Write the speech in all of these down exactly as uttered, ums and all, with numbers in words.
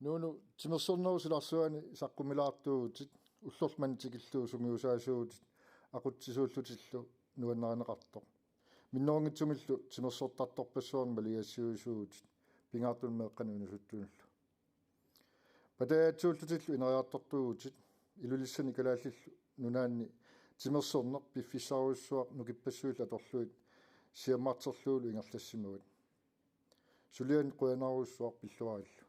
Nuunu timersornerup silarsuani saqqummilaartuuvutit, ullorlu manna tikillugu sungiusaasuuvutit aqutsisuullutillu nuannarineqartoq. Minnerunngitsumillu timersortartorpassuarnik maligassiuisuuvutit pingaartumik meeqqanut inuusuttunullu. Patajaatsutullu ineriartortuuvutit, Ilulissani Kalaallit Nunaanni timersorneq piffissarujussuaq nukippassuillu atorlugit siammarterlugulu ingerlassimavat. Suliani qujanarujussuaq pilluarillu.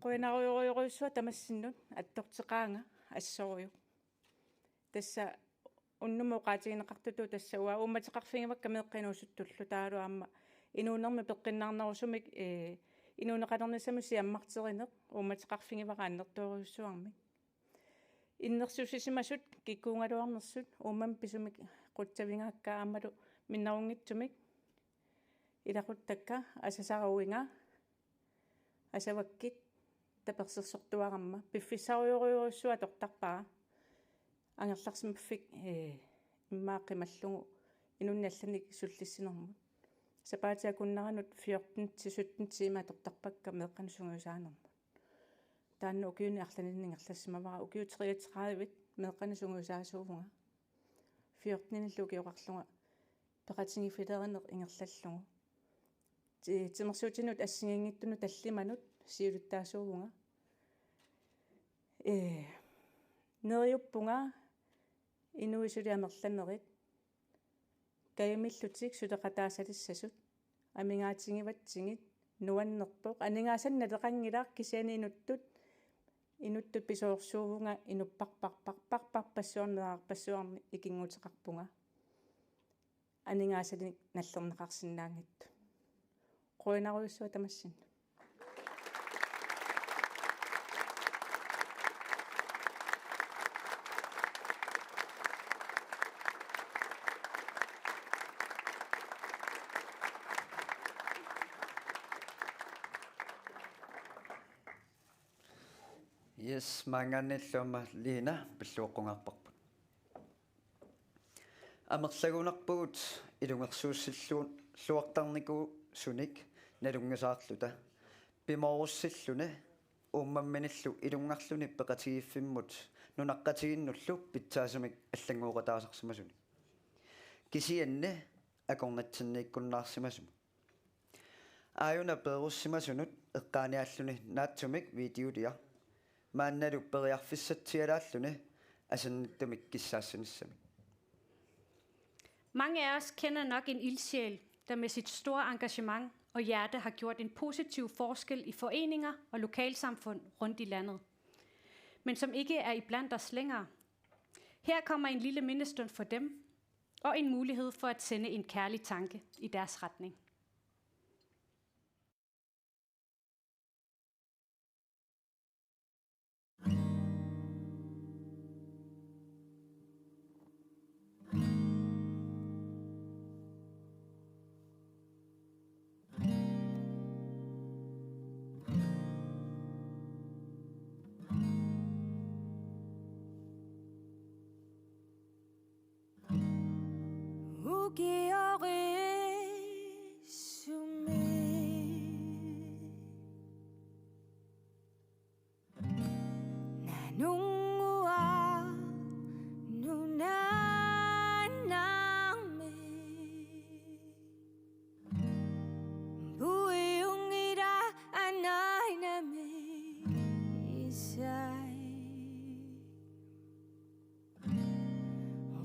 Qujanarujorujussuaq tamassinnut, attorteqaanga assorujuk. Tassa unnummut oqaatigineqartutut tassa uanga uummateqarfigivakka meeqqat inuusuttullu, taavalu aamma inuunermi peqqinnarnerusumik, ee, inuuneqalernissamut siammarterineq uummateqarfigivara annertoorujussuarmik. Innersuussisimasut kikkuugaluarnersut uummamik pisumik qutsavigaakka aammalu minnerunngitsumik ilaquttakka asasara uiga asavakkit tapersersortuarama piffissarujorujussuaq atortarpara. Angerlarsimaffik, ee, immaqa qimallugu inunnik allanik sullissinermut. Sapaatip akunneranut fjorten til sytten timer atortarpakka meeqqanut sungiusaanermut. Taanna ukiuni arlalinni ingerlassimavara, ukiut treogtredive meeqqanut sungiusaasuuvunga. Fjortenillu ukioqarlunga peqatigiiffilerineq ingerlallugu. Ti-, timersuutinut assigiinngitsunut tallimanut siulittaasuuvunga. Ee, neriuppunga inuit suli amerlanerit. Kajumillutik suleqataasalissasut, amigaatigivatsigit, nuannerpoq, aningaasanik naleqanngilaq kisianni inuttut, inuttut pisoorsuuvunga inupparparparparparpassuarnik meerarpassuarnik ikinnguteqarpunga. Aningaasanik nallerneqarsinnaanngitsoq. Qujanarujussuaq tamassinnut. Yes, maanngaanniillu aamma Lina pilluaqqungaarparput. Amerlagunarpugut ilungersuussilluartarnikuusunik nalunngisaarluta. Pimoorussilluni uummamminillu ilungarluni peqatigiiffimmut nunaqqatigiinnullu pitsaasumik allanngooqataasarsimasunik. Kisianni akornatsinniikkunnaarsimasumut. Aajuna peerussimasunut eqqaaniaalluni naatsumik videoliaq. Maannalu periarfissatsialaalluni asannittumik kissaassinissamik. Mange af os kender nok en ildsjæl, der med sit store engagement og hjerte har gjort en positiv forskel i foreninger og lokalsamfund rundt i landet, men som ikke er iblandt os længere. Her kommer en lille mindestund for dem, og en mulighed for at sende en kærlig tanke i deres retning. Ukiorissumik nanunnguaq nunaannarmi. Puiunngilaq anaanami isai.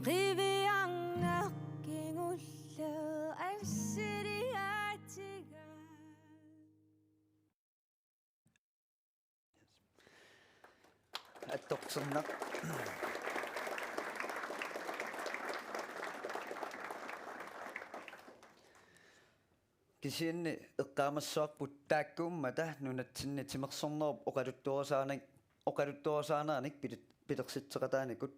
Qiviarneq kingulleq assiliaatiga. Attorserneq. Kisianni eqqaamassavarput taakkuummata nunatsinni timersornerup oqaluttuarisaanik-, oqaluttuarisaaneranik pili-, pilersitseqataanikut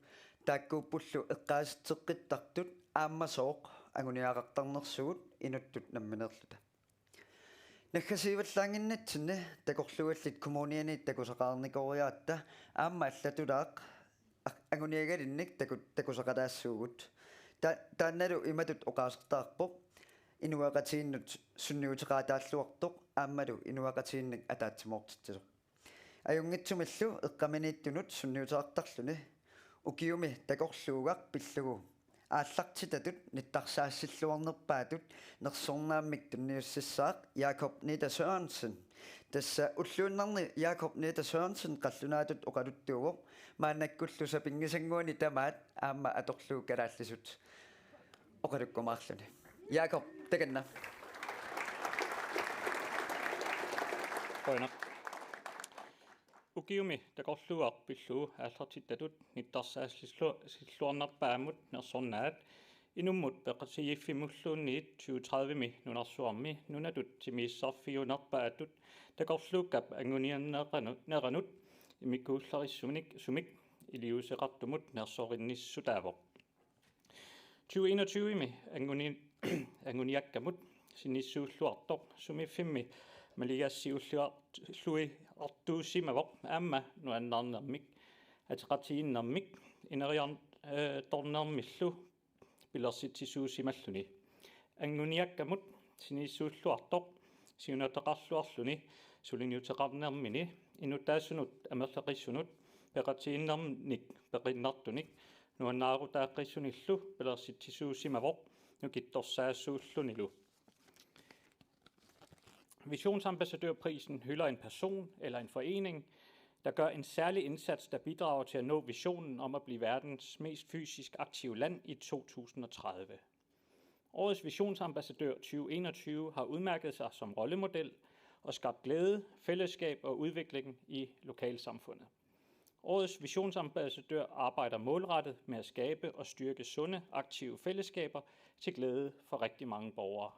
taakkuuppullu eqqaasitseqqittartut aamma sooq anguniagaqartarnersugut inuttut nammineerluta. Naggasiivallaannginnitsinni takorluugallit kommuniani takusaqarnikooriaratta aamma allatulaaq a-, anguniagalinnik taku-, takusaqalaassuugut. Ta-, taannalu imatut oqaasertaarpoq: inuiaqatigiinnut sunniuteqaataalluartoq aammalu inuiaqatigiinnik ataatsimoortitsisoq. Ajunngitsumillu eqqaminiittunut sunniuteqartarluni ukiumi takorluugaq pillugu aallartitatut nittarsaassilluarnerpaatut nersornaammik tunniussissaaq Jakob Nita Sørensen. Tassa ulluinnarni Jakob Nita Sørensen qallunaatut oqaluttuuvoq, maannakkullu sapinngisannguani tamaat aamma atorlugu kalaallisut oqalukkumaarluni. Jakob, takanna. Qujanaq. Ukiumi takorluugaq pillugu aallartitatut nittarsaassillu-, silluarnerpaamut nersornaat inummut peqatigiiffimulluunniit tyve tredive-mi nunarsuarmi nunatut timiissarfiunerpaatut takorluukkap angunianneqanu-, neranut immikkuullarissunik sumik iliuuseqartumut nersorinissutaavoq. Tyve enogtyve-mi anguni-, anguniakkamut sinissuulluartoq sumiiffimmi maligassiulluar-, -luiartuusimavoq aamma nuannaarnermik, ateqatigiinnermik, ineriar-, eh, -tornermillu pilersitsisuusimalluni. Anguniakkamut sinissuulluartoq siunertaqarluarluni suliniuteqarnermini innuttaasunut amerlaqissunut peqatigiinnermik peqinnartunik nuannaarutaaqqissunillu pilersitsisuusimavoq nukittorsaasuullunilu. Visionsambassadørprisen hylder en person eller en forening, der gør en særlig indsats, der bidrager til at nå visionen om at blive verdens mest fysisk aktive land i to tusind og tredive. Årets visionsambassadør tyve enogtyve har udmærket sig som rollemodel og skabt glæde, fællesskab og udvikling i lokalsamfundet. Årets visionsambassadør arbejder målrettet med at skabe og styrke sunde, aktive fællesskaber til glæde for rigtig mange borgere.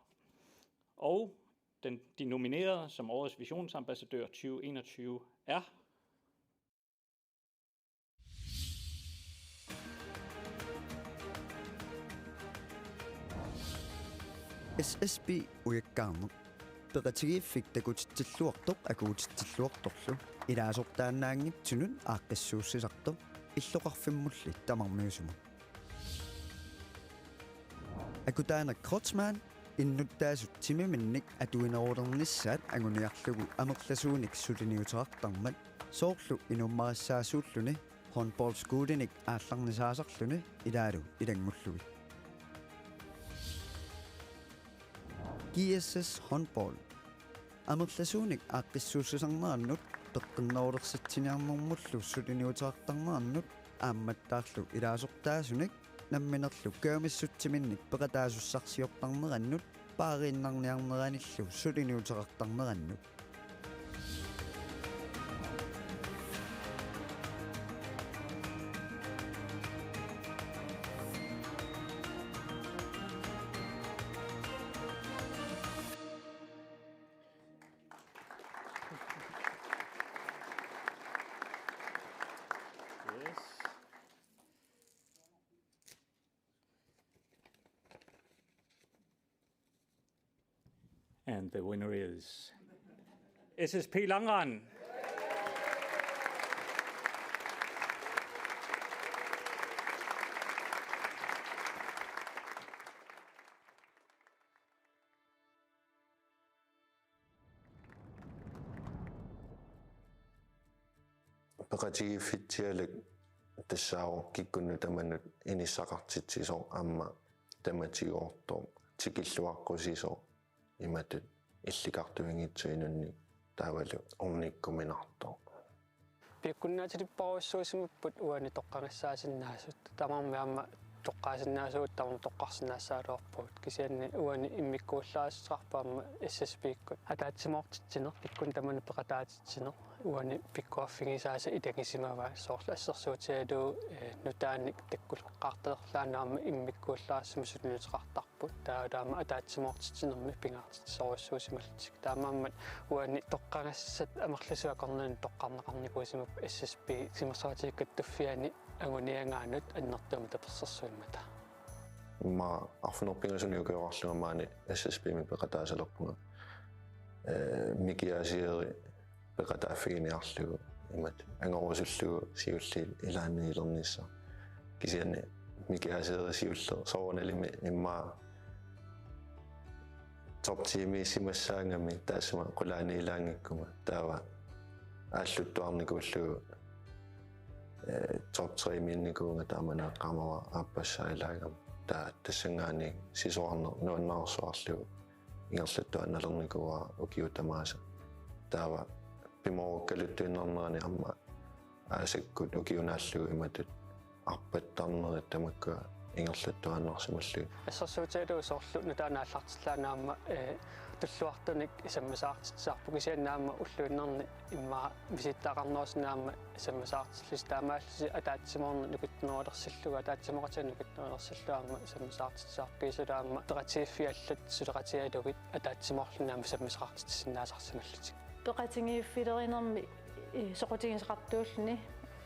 Og den, de nominerede som årets visionsambassadør tyve enogtyve er S S P ujakkaarneq. Peqatigiiffik takutitsilluartoq akuutitsilluartorlu ilaasortaannaanngitsunut aaqqissuussisartoq illoqarfimmulli tamarmiusumut. Akutaaneq Kreutzmann innuttaasut timiminnik atuinerulernissaat anguniarlugu amerlasuunik suliniuteqartarmat soorlu inuummarissaasuulluni håndboldskuulinik aallarnisaasarluni ilaalu ilanngullugit. G S S håndbold. Amerlasuunik aaqqissuussisarnerannut peqqinnerulersitsiniarnermullu suliniuteqartarnerannut aammattaarlu ilaasortaasunik namminerlu kajumissutsiminnik peqataasussarsiortarnerannut paariinnarniarneranillu suliniuteqartarnerannut. Yes. And the winner is S S P Langrend. Peqatigiiffitsialak tassaavoq kikkunnut tamanut inissaqartitsisoq aamma tamatigoortoq tikilluaqqusisoq imatut illikartuinngitsuinunnik taavalu ornikkuminartoq. Piukkunnaatilipparujussuusimapput uani toqqagassaasinnaasut. Tamarmik aamma toqqaasinnaasugut, tamarmik toqqarsinnaassagaluarpugut. Kisianni uani immikkuullarissuteqarpoq aamma S S P-kkut ataatsimoortitsineq, kikkunnut tamanut peqataatitsineq. Uani pikkoriffigisaasa ilagisimavaa soorlu assersuutigalugu, eh, nutaanik takkuleqqaartalerlaanermut immikkuullarissamik suliniuteqartarput. Taava taama ataatsimoortitsinermi pingaartitsisorujussuusimallutik. Taamaammat uani toqqagassat amerlasuut akornanni toqqarneqarnikuusimapput S S P Timersoqatigiit Kattuffianni anguniagaanut annertuumik tapersersuimmata. Immaqa arfineq-pingasunut ukioqarlunga maani S S P-mi peqataasalerpunga. Eh, Miki Aasieri peqataaffiginiarlugu imatut angorusullugu siulliit ilaanni ilernissaq. Kisianni Miki Aasieri siulleq soorunalimi immaqa top ti-miissimassaagami taassuma qulaani ilaanngikkuma taava aalluttuarnikuullugu, eh, top tre-miinnikuuvunga taama naaqqaamavara aappassaallaagama. Taava tassanngaanniit sisorarneq nuannaarsuarlugu ingerlattuaannalernikuuara ukiut tamaasa. Taava pimoorukkaluttuinnarnerani aamma aasakkut ukiunaallugu imatut arpattarnerit tamakkua ingerlattuaannarsimallugit. Assersuutigalugu soorlu nutaanik aallartillaaneq aamma, eh, tulluartunik sammisassarput kisianni aamma ulluinnarni immaqa misilittagaqarnerusinnaammat sammisassarlusi taamaallusi ataatsimoorneq nukittunerulersillugu, ataatsimooqatigiit nukittunerulersillugu aamma sammisassarput kiisalu aamma peqatigiiffiit allat suleqatigalugit ataatsimoorluni aamma sammisaqartitsisinnaasarsimallutik. Peqatigiiffilerinermi, eh, soqutigisaqartuulluni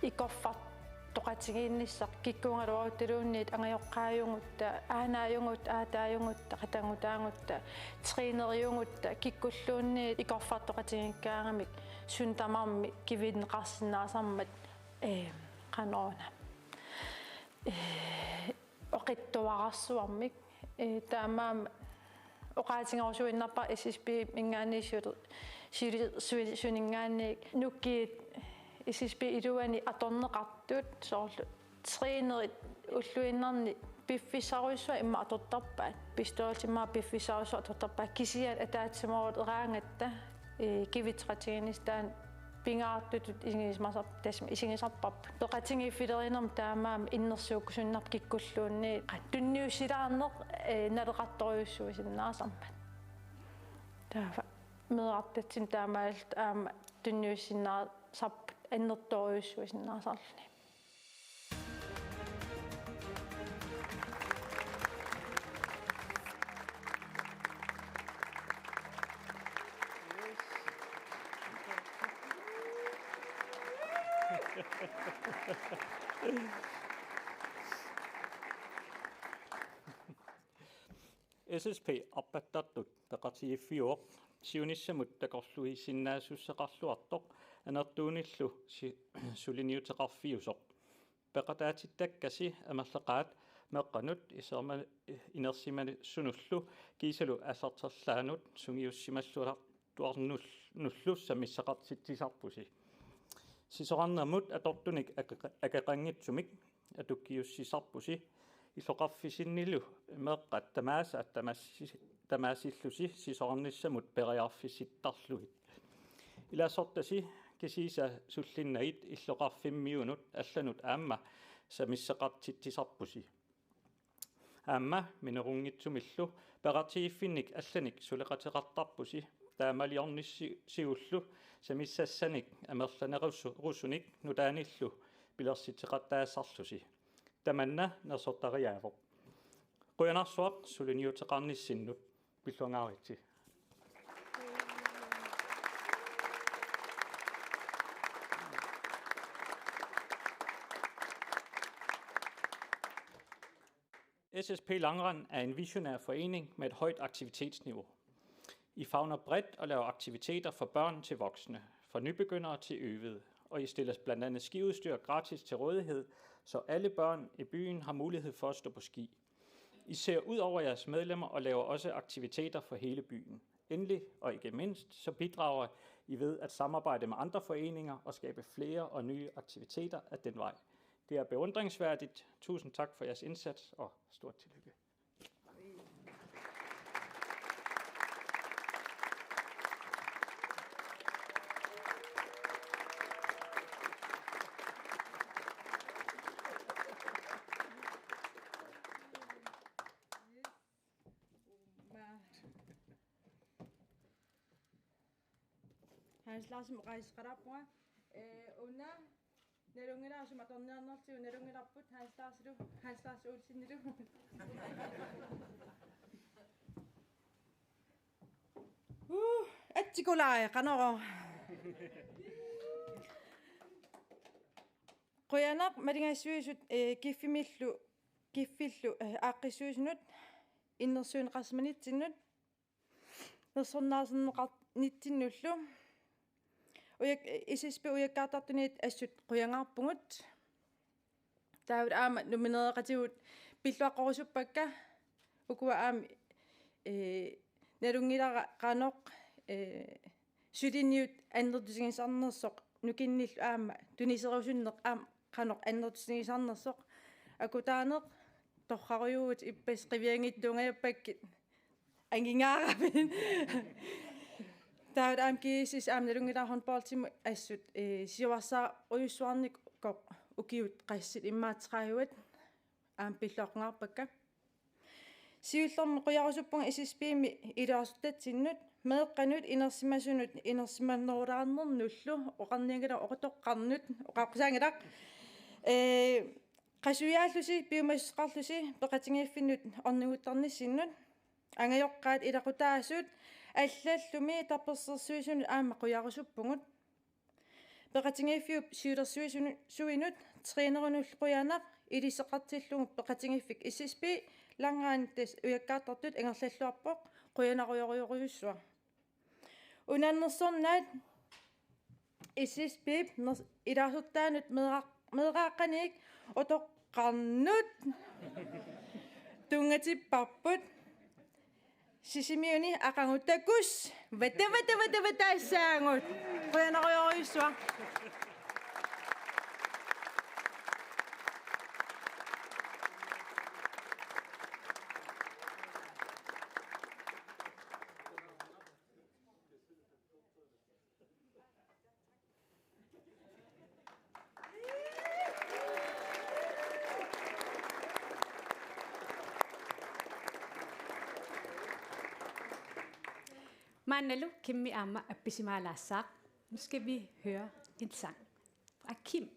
ikorfartoqatigiinnissaq kikkuugaluarutta luunniit angajoqqaajugutta, aanaajugutta, aataajugutta, qatannguutaagutta, træneriugutta, kikkulluunniit ikorfartoqatigiikkaagamik suut tamarmik kivinneqarsinnaasarmat, eh, qanoruna. Eh, oqitsuararsuarmik, eh, taamaammat oqaatigerusuinnarpara S S P-minngaanniit suli-, suli-, suli-, suninngaanniit nukiit S S P iluani atorneqartut soorlu trænerit ulluinnarni piffissarujussuaq immaqa atortarpaat. Bestyrelsimut piffissarujussuaq atortarpaat kisianni ataatsimooraangatta, eh, kivitseqatigiinnissaq taanna pingaartutut isigisarput, tassami isigisarparput. Peqatigiiffilerinermi taamaammat innersuukkusunnarpoq kikkulluunniit tunniussilaarneq, eh, naleqartorujussuusinnaasarmat. Taava meerartatsinnut taamaalilluta aamma tunniussinnaasarput annertoorujussuusinnaasarluni. S S P arpattartut peqatigiiffiuvoq siunissamut takorluuisinnaasussaqarluartoq anertuunillu si-, suliniuteqarfiusoq. Peqataatittakkasi amerlaqaat meeqqanut iserma-, inersimasunullu kiisalu aallarterlaanut sungiussimalluartuarnul-, nullu sammissaqartitsisarpusi. Sisorarnermut atortunik ake-, akeqanngitsumik atukkiussisarpusi illoqarfisinnilu meeqqat tamaasa tamassi-, tamaasillusi sisorarnissamut periarfissittarlugit. Ilaasortasi kisiisa sullinnagit illoqarfimmiunut allanut aamma sammissaqartitsisarpusi. Aamma minerunngitsumillu peqatigiiffinnik allanik suleqateqartarpusi taamaliornissi-, siullu samissassanik amerlanerusu-, rusunik nutaanillu pilersitseqattaassarlusi. Tamanna nersortariaavoq. Qujanarsuaq suliniuteqarnissinnut. Pilluangaaritsi. S S P Langrend er en visionær forening med et højt aktivitetsniveau. I favner bredt og laver aktiviteter for børn til voksne, fra nybegyndere til øvede, og I stiller blandt andet skiudstyr gratis til rådighed, så alle børn i byen har mulighed for at stå på ski. I ser ud over jeres medlemmer og laver også aktiviteter for hele byen. Endelig, og ikke mindst, så bidrager I ved at samarbejde med andre foreninger og skabe flere og nye aktiviteter ad den vej. Det er beundringsværdigt. Tusind tak for jeres indsats, og stort tillykke. Hans Larsen oqaasissaqalaarpunga. Ee, una nalunngilara sumut atorniarnertigut nalunngilarput Hans Larsilu, Hans Lars Olsenilu. Uh, atsikulaai, qanoro. Qujanaq malinnaassutsit, eh, Kiffimillu, Kiffillu, eh, aaqqissuisunut, innersuunneqarsimanitsinnut, nersornaaserneqarnitsinnullu. Uja-, S S P ujakkaartartunit assut qujangaarpugut. Taava aamma nomineereqatigut pilluaqqorusuppakka. Ukua aamma, eh, nalunngilara qanoq, eh, suliniut annertutigisarnersoq, nukinnillu aamma tuniserusunneq aamma qanoq annertutigisarnersoq. Akutaaneq torrarujuuvugut, ippassaq qivianngitsoorujussuugaluarpakkit angingaarami. Taava aamma G S S aamma nalunngilara håndboldimut assut, eh, siuarsaarujussuarnikoq ukiut qassit immaqa tredive aamma pilluaqqungaarpakka. Siullermik qujarusuppunga S S P-mi ilaasortatsinnut, meeqqanut, inersimasunut, inersimanerulaarnernullu, oqarnianngilaq oqartoqqarnut, oqaqqusaaginnaq. Ee, qasuiaallusi, piumassuseqarlusi, peqatigiiffinnut orniguttarnissinnut, angajoqqaat ilaqutaasut, allallumi tapersersuisunut aamma qujarusuppugut. Peqatigiiffiup siulersuisunut, suinut, trænerinullu qujanaq, ilisseqartillugu peqatigiiffik S S P, langrenip tassa ujakkaartartut ingerlalluarpoq, qujanarujorujorujussuaq. Una nersornaat S S P-p ners-, ilaasortaanut meeraa-, meeraaqqaniit otoqqarnut tunngatipparput. Sisimiuni aqagu takuss, vata, vata, vata, vata assaagut. Qujanarujorujussuaq. Maannalu Kimmi aamma appisimaalaassaaq. Nu skal vi høre en sang fra Kim.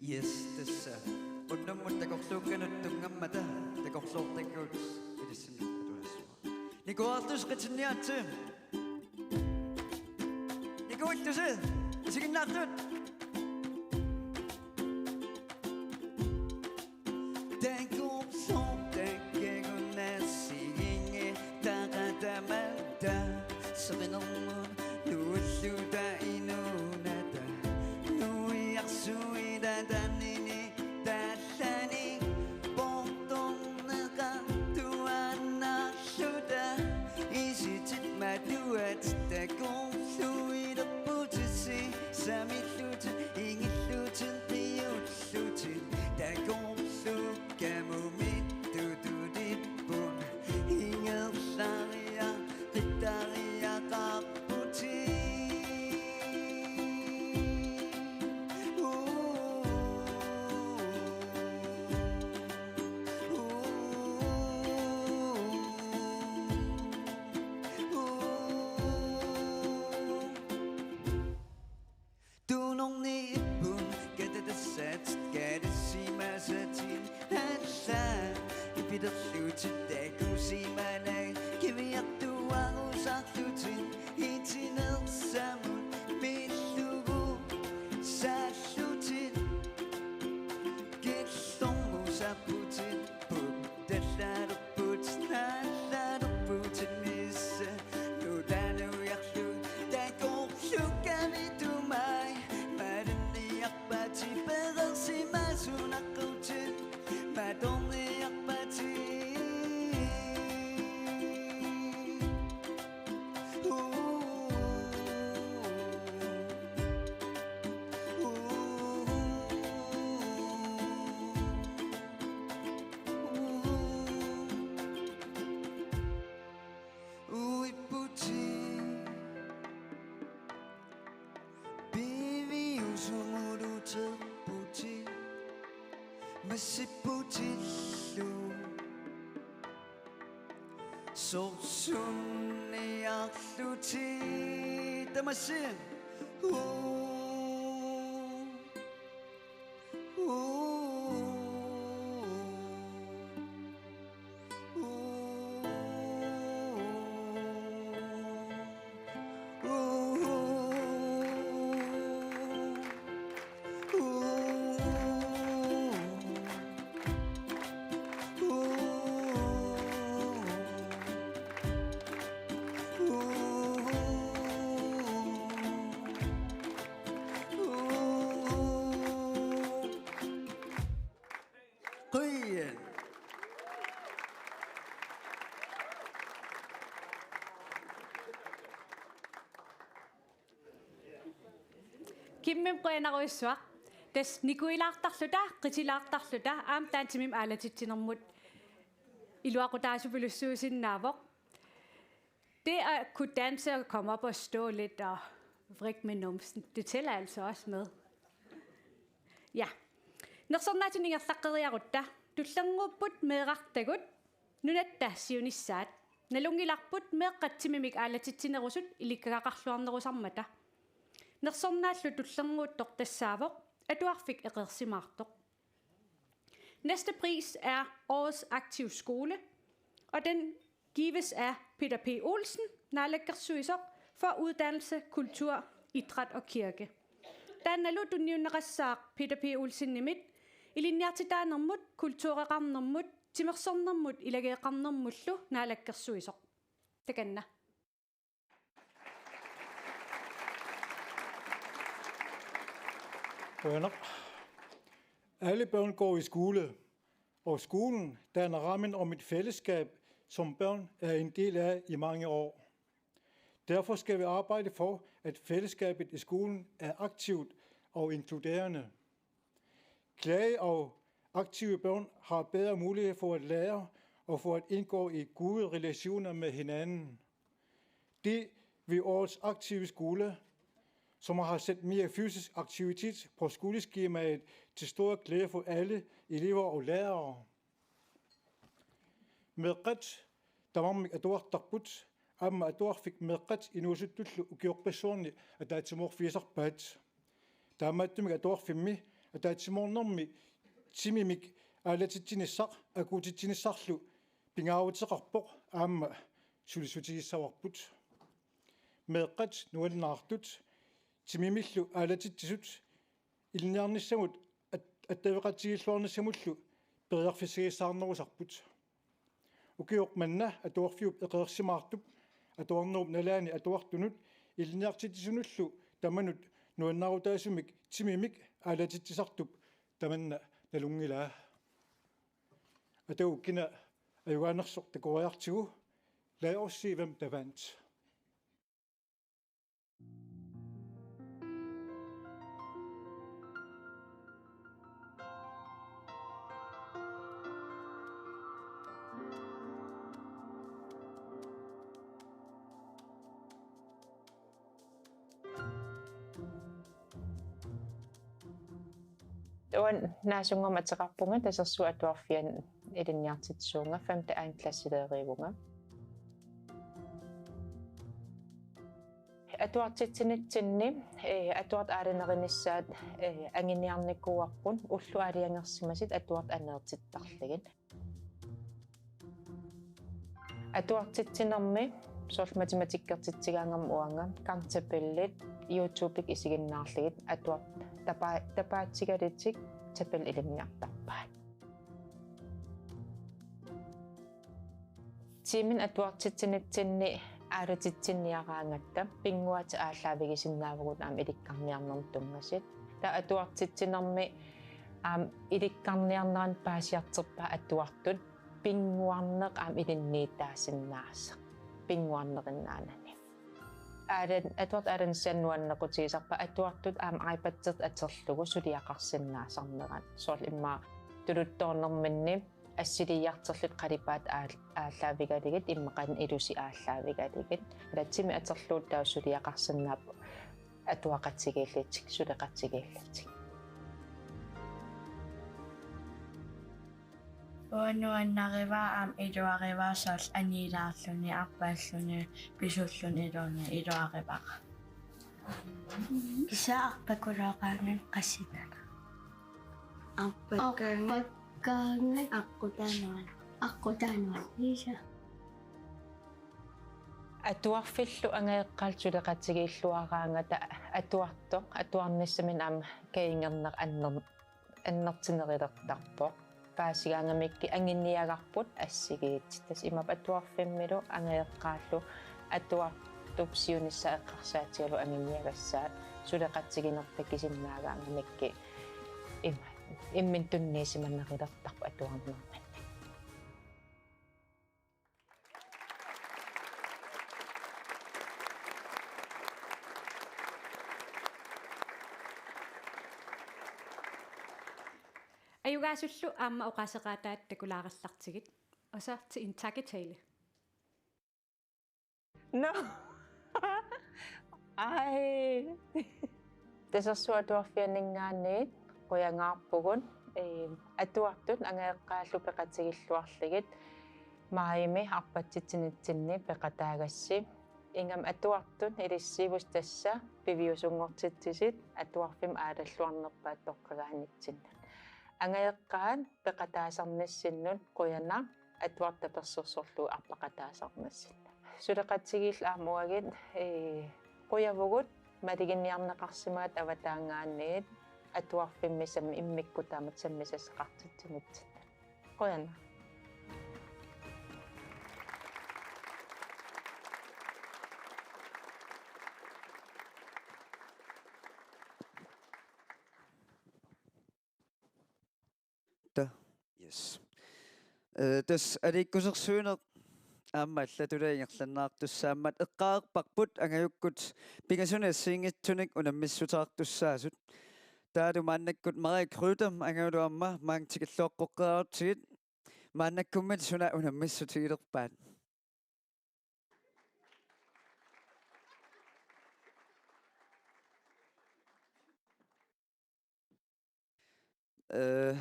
Yes, tassa. Unnummut takorluukkanut tunngammata takorloortakkagut ilissinnut atugassavara. Nikuartus qitsinniaatsi. Nikuullusi. Isiginnaartut. Takorloortakkagut nassiginngi taqatamata. Seqinermut nuulluta inuunata. Nuiarsuita tanini tallani. Portorneqartuaannarluta. Isitit matuat takorluilerputissi. Samillutit ingillutit qiullutit. Takorluukkamut mittutulipput. Ingerlariaqqitariaqarputit. Tunorniipput katatassat kalissimasatit alla. Ipilerlutit takusimanagit kiviartuarusaarlutit itinersamut pillugu saallutit. Killormusarputit puttallalerputit naallalerputit missa. Nutanuiarlu takorluukkamik tumai. Malinniarpatit perersimasunaqqutit. Matorniarpatit. Uipputit, piviusumuluterputit, massipputillu sorsunniarlutit. Tamassi. Uu. Uu. Qujan. Kimmim qujanarujussuaq. Tassa nikuilaartarluta, qitilaartarluta, aamma taanna timimik aalatitsinermut iluaqutaasupilussuusinnaavoq. Det at kunne danse og komme op og stå lidt og vrikke med numsen, det tæller altså også med. Ja. Nersornaatut ingerlaqqeriarutta, tullernuupput meerartagut, nunatta siunissaat, nalunngilarput meeqqat timimik aalatitsinerusut ilikkagaqarluarnerusarmata. Nersornaallu tullernuuttoq tassaavoq atuarfik eqeersimaartoq. Næste pris er Årets Aktive Skole, og den gives af Peter P. Olsen, Naalakkersuisoq, for uddannelse, kultur, idræt og kirke. Taannalu tunniunneqassaaq Peter P. Olsenimit, ilinniartitaanermut, kultureqarnermut, timersornermut ilageeqarnermullu naalakkersuisoq. Takanna. Qujanaq. Alle børn går i skole, og skolen danner rammen om et fællesskab, som børn er en del af i mange år. Derfor skal vi arbejde for, at fællesskabet i skolen er aktivt og inkluderende. Glade og aktive børn har bedre mulighed for at lære og for at indgå i gode relationer med hinanden. Det vil Årets Aktive Skole, som har sat mere fysisk aktivitet på skoleskemaet til stor glæde for alle elever og lærere. Meeqqat tamarmik atuartarput, aamma atuarfik meeqqat inuusuttullu ukioqqissuarni ataatsimoorfigisarpaat. Taamaattumik atuarfimmi ataatsimoornermi timimik aalatitsinissaq akuutitsinissarlu pingaaruteqarpoq aamma sulissutigissavarput. Meeqqat nuannaartut timimillu aalatitsisut ilinniarnissamut at-, attaveqatigiilluarnissamullu periarfissagissaarnerusarput. Ukioq manna atuarfiup eqeersimaartup atuarnerup nalaani atuartunut ilinniartitsisunullu tamanut nuannaarutaasumik timimik aalatitsisartup tamanna nalunngilaa. Atagu kina ajugaanersoq takoriartigu. Lad os se, hvem der vandt. Uanga Naasunngormat ateqarpunga, Tasersuup Atuarfiani ilinniartitsisuuvunga, femte A-mi klasselærerivunga. Atuartitsinitsinni, eh, atuartut aalanerinissaat, eh, anguniarnikuuarput, ullut aalajangersimasut atuartut aneertittarlugit. Atuartitsinermi, soorlu matematikkertitsigaangama uanga, gangtabellit, YouTube-ikkut isiginnaarlugit, atuartut tapa-, tapaatigalutik tabellit ilinniartarpaat. Tiiminut atuartitsinitsinni aalatitsinniaraangatta pinnguaatit aallaavigisinnaavagut aamma ilikkarniarnermut tunngasut. Taava atuartitsinermi aamma ilikkarniarneranut paasiartorpaat atuartut pinnguarneq aamma ilinniutaasinnaasoq pinnguarnerinnaanani. Aalan-, atuartut aalanissaat nuannequtigisarpaat atuartut aamma iPad-ertut atorlugu suliaqarsinnaasarnerat. Soorlu immaqa tuluttoornerminni assiliiartorlutik qalipaatit aal-, aallaavigalugit, immaqa qanoq ilusi aallaavigalugit. Ila timip atorlugu taava suliaqarsinnaapput atuaqatigiillutik, suleqatigiillutik. Uanga nuannarivara aamma iluarivara soorlu anilaarluni, arpaalluni, pisulluni iluani iluarivara. Kisianni arpakkulooraangat qassinnera. Arpakkaangat. Arpakkaangat. Aqqutaanut. Aqqutaanut. Kisianni. Atuarfillu angajoqqaallu suleqatigiilluaraangata atuartoq, atuarnissaminut aamma kajunngerneq anner-, annertunerulertarpoq. Paasigaangamikkit anguniagarput assigiit. Tassa imaappoq atuarfimmilu angajoqqaallu atuartup siunissaq eqqarsaatigalugu anguniagassaat suleqatiginertut takusinnaagaangamikkit ima imminut tunniusimanerulertarpoq atuarnermini. Ajugaasullu aamma oqaaseqaataat takulaarallartigit. Og så til en takketale. Nå. Ej. Tasersuup Atuarfianinngaanniit qujangaarpugut, ee, atuartut angajoqqaallu peqatigilluarlugit maajimi arpatsitsinitsinni peqataagassi. Ingammik atuartut ilissiivussi tassa piviusunngortitsisit atuarfimmut aalalluarnerpaat toqqagaanitsinnut. Angajoqqaat peqataasarnissinnut qujanaq, atuartut tapersersorlugit arpaqataasarnissinnut. Suleqatigiillu aamma uagut, ee, qujavugut maluginniarneqarsimagatta avataanngaanniit atuarfimmi sam-, immikkut taamatut sammisassaqartitsinermut. Qujanaq. Ta-, yes. Eh, tassa aliikkusersuineq aamma allatullu ingerlanneqartussaammat eqqaareqarparput angajukkut pingasunik assigiinngitsunik unammissuteqartussaasut. Taavalu maannakkut Maria Kreutzmann angajullu aamma maanga tikilluaqqoqqeerarutsigit maannakkummi suna unammissutigilerpaat. Eh,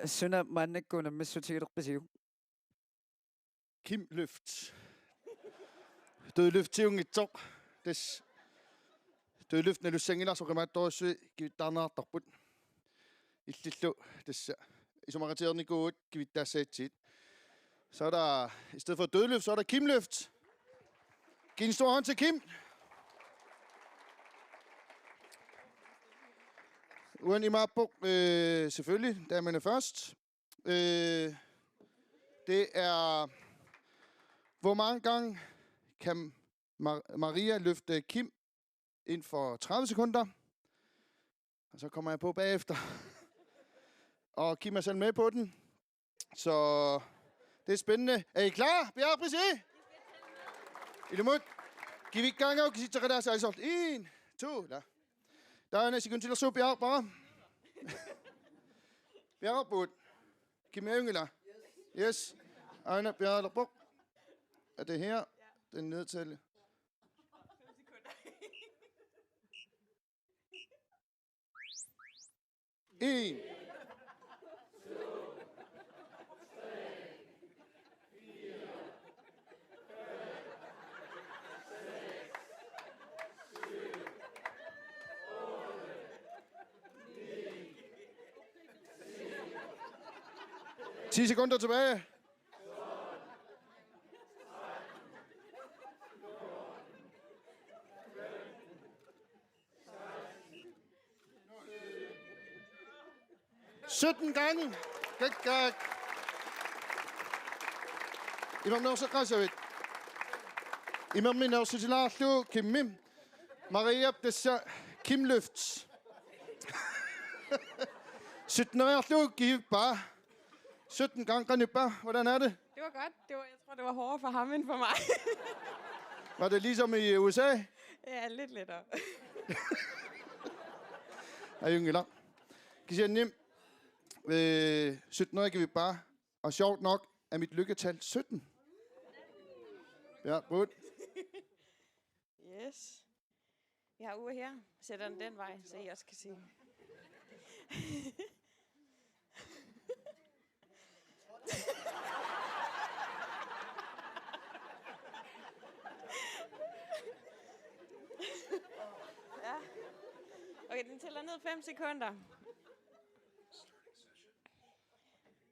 suna maannakkut unammissutigilerpisiuk? Kim Løft. Dødløftiunngitsoq. Tassa dødløft nalussanngilarsi oqimaattorujussuit kivittaarneqartarput. Illillu tassa isumaqatigereernikuuvugut kivittaassagatsigu. Så er der i stedet for dødløft, så er der Kimløft. Giv en stor hånd til Kim. Uani imaappoq, øh, selvfølgelig, damerne først. Øh, det er, hvor mange gange kan Mar-, Maria løfte Kim inden for tredive sekunder? Og så kommer jeg på bagefter. Og Kim er selv med på den. Så det er spændende. Er I klar? Piaarpisi? Ilumut. Kivikkaanga ukisitseqalaasa aisolt. En, to, la. Der er en sekund til at så piaarpara. Piaarput. Kim er yngla. Yes. Aina piaarpuk. Er det her? Den nedtælling. En. Ti sekunder tilbage. Sytten gange. Gak, gak. Imermik nersuteqassavit? Imermik nersutilaarlugu Kimmi. Mariap tassa Kimløft. Sytten-eriarlugu kivippaa. Sytten gange, qanoq ippa? Hvordan er det? Det var godt. Det var, jeg tror, det var hårdere for ham end for mig. Var det ligesom i U S A? Ja, lidt lettere. Ajunngilaq. Kisianni, øh, sytten-erit kivippaa. Og sjovt nok er mit lykketal sytten. Ja, godt. Yes. Vi har ur her. Sætter den den vej, så I også kan se. Okay, den tæller ned fem sekunder.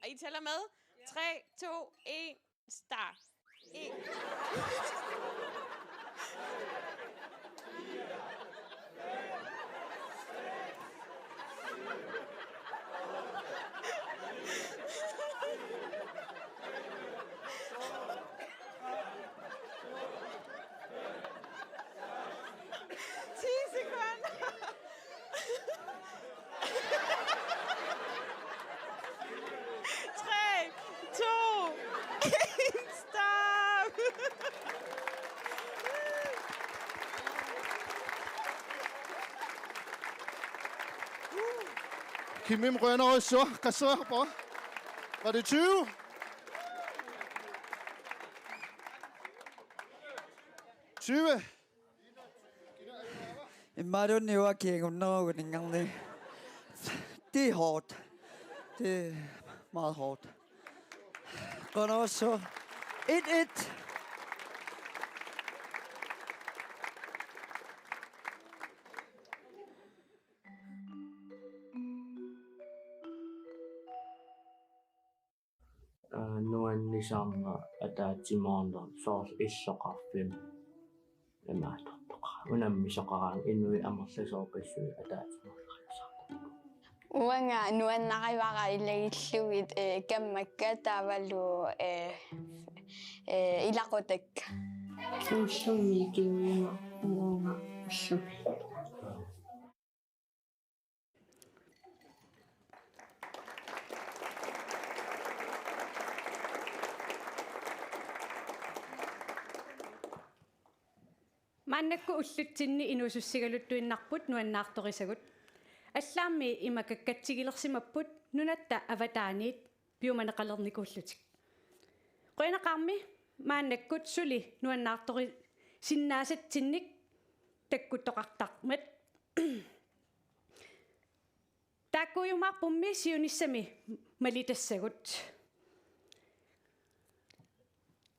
Og I tæller med. Tre, to, en, start. En. Ti sekunder. Tre, to, en, stop. Kimim qujanarsuaq, qasseqarpa? Var det tyve? Tyve. Imaluunniit uanga kiagunnerugunarniarlunga. Det er hårdt. Det er meget hårdt. Qujanarsuaq. Et et. Aa, nuannisarneq ataatsimoorneq soorlu illoqarfimmi imaattortoqaaq. Unammisoqaraangat inuit amerlasoorpassuit ataatsimoorneqassarput. Uanga nuannarivara ilagillugit, eh, kammakka taavalu, eh, eh, ilaqutakka. Ullumi kiuima uunga ullumi. Maannakkut ullutsinni inuusussigaluttuinnarput nuannaartorisagut. Allaammi ima kakkatsigilersimapput nunatta avataaniit piumaneqalernikuullutik. Qujanaqaarmi maannakkut suli nuannaartorisinnaasatsinnik takkuttoqartarmat. Taakkuujumaarpummi siunissami malitassagut.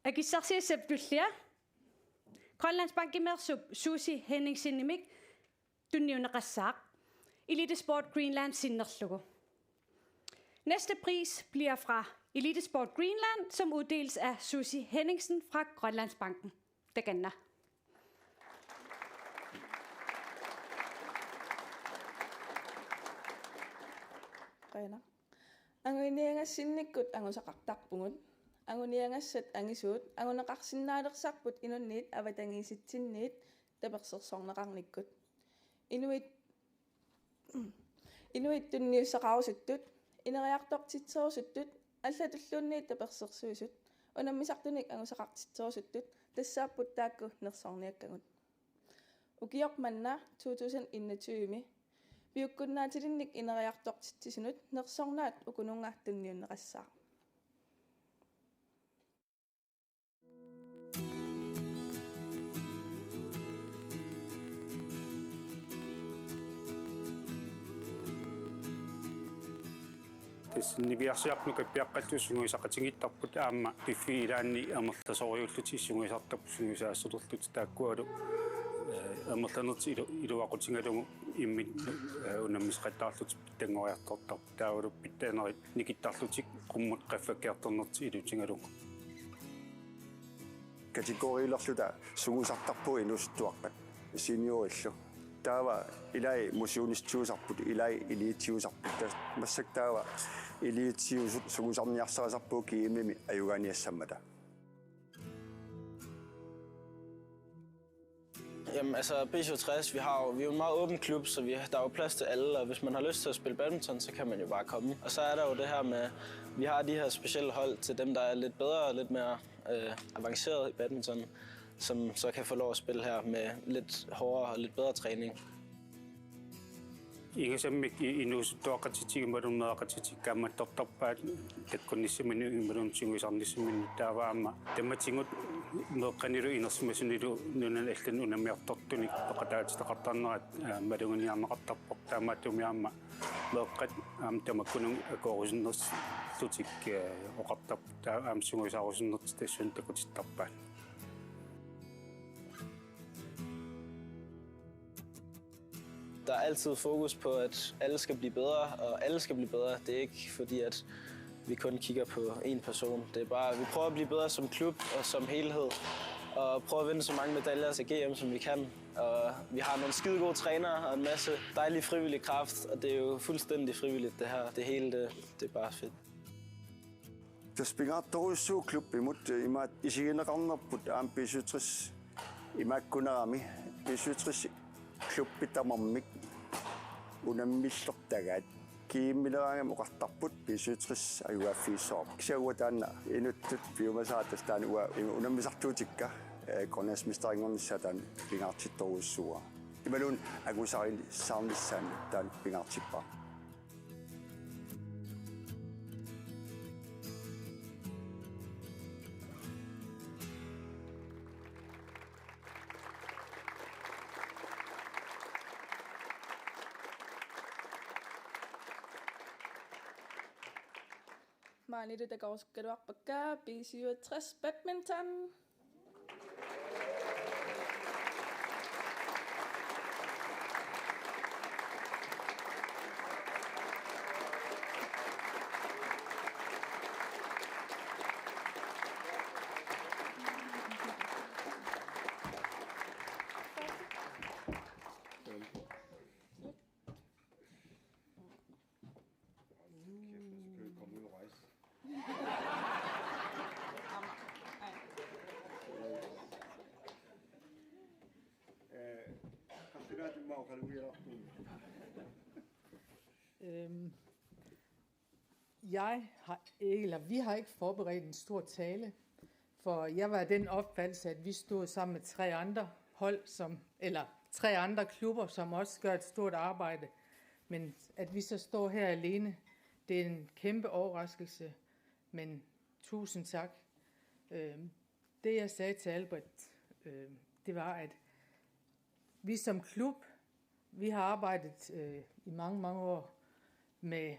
Akissarsiassap tullia Grønlandsbankimeersup Susie Henningsenimik tunniunneqassaaq, Elitesport Greenland sinnerlugu. Næste pris bliver fra Elitesport Greenland, som uddeles af Susie Henningsen fra Grønlandsbanken. Takanna. Qujanaq. Anguniagassinnikkut angusaqartarpugut. Anguniagassat angisuut anguneqarsinnaalersarput inunniit avatangiisitsinniit tapersersorneqarnikkut. Inuit, inuit tunniussaqarusuttut, ineriartortitserusuttut, allatulluunniit tapersersuisut, unammisartunik angusaqartitserusuttut tassaapput taakku nersorniakkagut. Ukioq manna to tusind enogtyve-mi piukkunnaatilinnik ineriartortitsisunut nersornaat ukununnga tunniunneqassaaq. Tassa niviarsiarput nukappiaqqalluta sungiusaqatigiittarput aamma piffissap ilaanni amerlasoorujussuullutik sungiusartarput sungiusaasorlutik taakkualu, eh, amerlanertik ilu-, iluaqutigalugu imminnut, eh, unammisaqattaarlutik pitsanngoriartortarput. Taavalu pitsaanerit nikittarlutik qummut qaffakkiartornertik ilutigalugu. Kategoriilerluta sungiusartarpugut inuusuttuaqqat seniorillu. Taava ilai motionistiusarput, ilai elitiusarput. Tas-, massakkut taava elitiusut sungiusarniarsarisarpugut GM-imi ajugaaniassammata. Jamen altså, B syvogtres, vi har jo, vi er jo en meget åben klub, så vi, der er jo plads til alle, og hvis man har lyst til at spille badminton, så kan man jo bare komme. Og så er der jo det her med, vi har de her specielle hold til dem, der er lidt bedre og lidt mere øh, avanceret i badminton, som så kan få lov at spille her med lidt hårdere og lidt bedre træning. Igasammik i-, inuusuttuaqqatitik imaluunniit meeraqatitik kaammattortarpaat takkunnissaminut imaluunniit sungiusarnissaminut, taava aamma tamatigut meeqqanilu inersimasunilu nunani allani unammiartortunik peqataatitaqartarnerat, aa, maluginiarneqartarpoq, taamaattumik aamma meeqqat aamma tamakkununnga akuerinerlutik, aa, oqartarput, taava aamma sungiusaarusunnertik tassuuna takutittarpaat. Der er altid fokus på, at alle skal blive bedre, og alle skal blive bedre. Det er ikke fordi, at vi kun kigger på én person. Det er bare, at vi prøver at blive bedre som klub og som helhed, og prøver at vinde så mange medaljer til G M, som vi kan. Og vi har nogle skide gode trænere og en masse dejlig frivillig kraft, og det er jo fuldstændig frivilligt, det her. Det hele, det, det er bare fedt. Tassa pingaartorujussuuvoq klubbimut, imaattoq isigineqarnerput aamma B syvogtres imaakkunerami, B syvogtres klubbi tamarmik unammillortagaat. G M-ileraangamik oqartarput B syvogtres ajugaaffigissavarput. Kisianni uanga taanna inuttut piumasaat, tassa taanna uanga unammisartuutikka, eh, grønlandsmesterinngornissaa taanna pingaartittorujussuuara. Imaluunniit angusarissaarnissaanut taanna pingaartippara. Maanilu takorusugaluarpakka B syvogtres badminton. Kæft, så kan vi komme ud og rejse. Øh, Christina, du må jo kalde ud. Øhm, jeg har, eller vi har ikke forberedt en stor tale, for jeg var af den opfattelse, at vi stod sammen med tre andre hold, som, eller tre andre klubber, som også gør et stort arbejde. Men at vi så står her alene, det er en kæmpe overraskelse, men tusind tak. Øhm, det, jeg sagde til Albert, øhm, det var, at vi som klub, vi har arbejdet, øh, i mange, mange år med,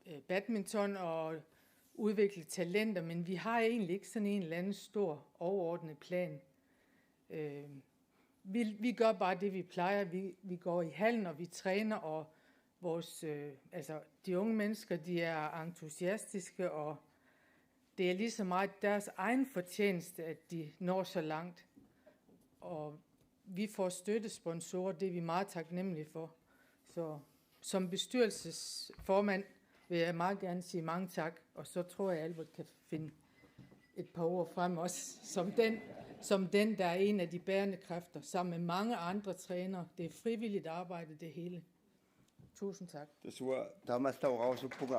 øh, badminton og udvikle talenter, men vi har egentlig ikke sådan en eller anden stor overordnet plan. Øh, vi, vi gør bare det, vi plejer. Vi, vi går i hallen, og vi træner, og vores, øh, altså, de unge mennesker, de er entusiastiske, og det er lige så meget deres egen fortjeneste, at de når så langt. Og vi får støttesponsorer, det er vi meget taknemmelige for. Så som bestyrelsesformand vil jeg meget gerne sige mange tak, og så tror jeg, Albert kan finde et par ord frem også, som den, som den, der er en af de bærende kræfter, sammen med mange andre trænere. Det er frivilligt arbejde, det hele. Tusind tak. Tassa uanga taamaallaat oqarusuppunga.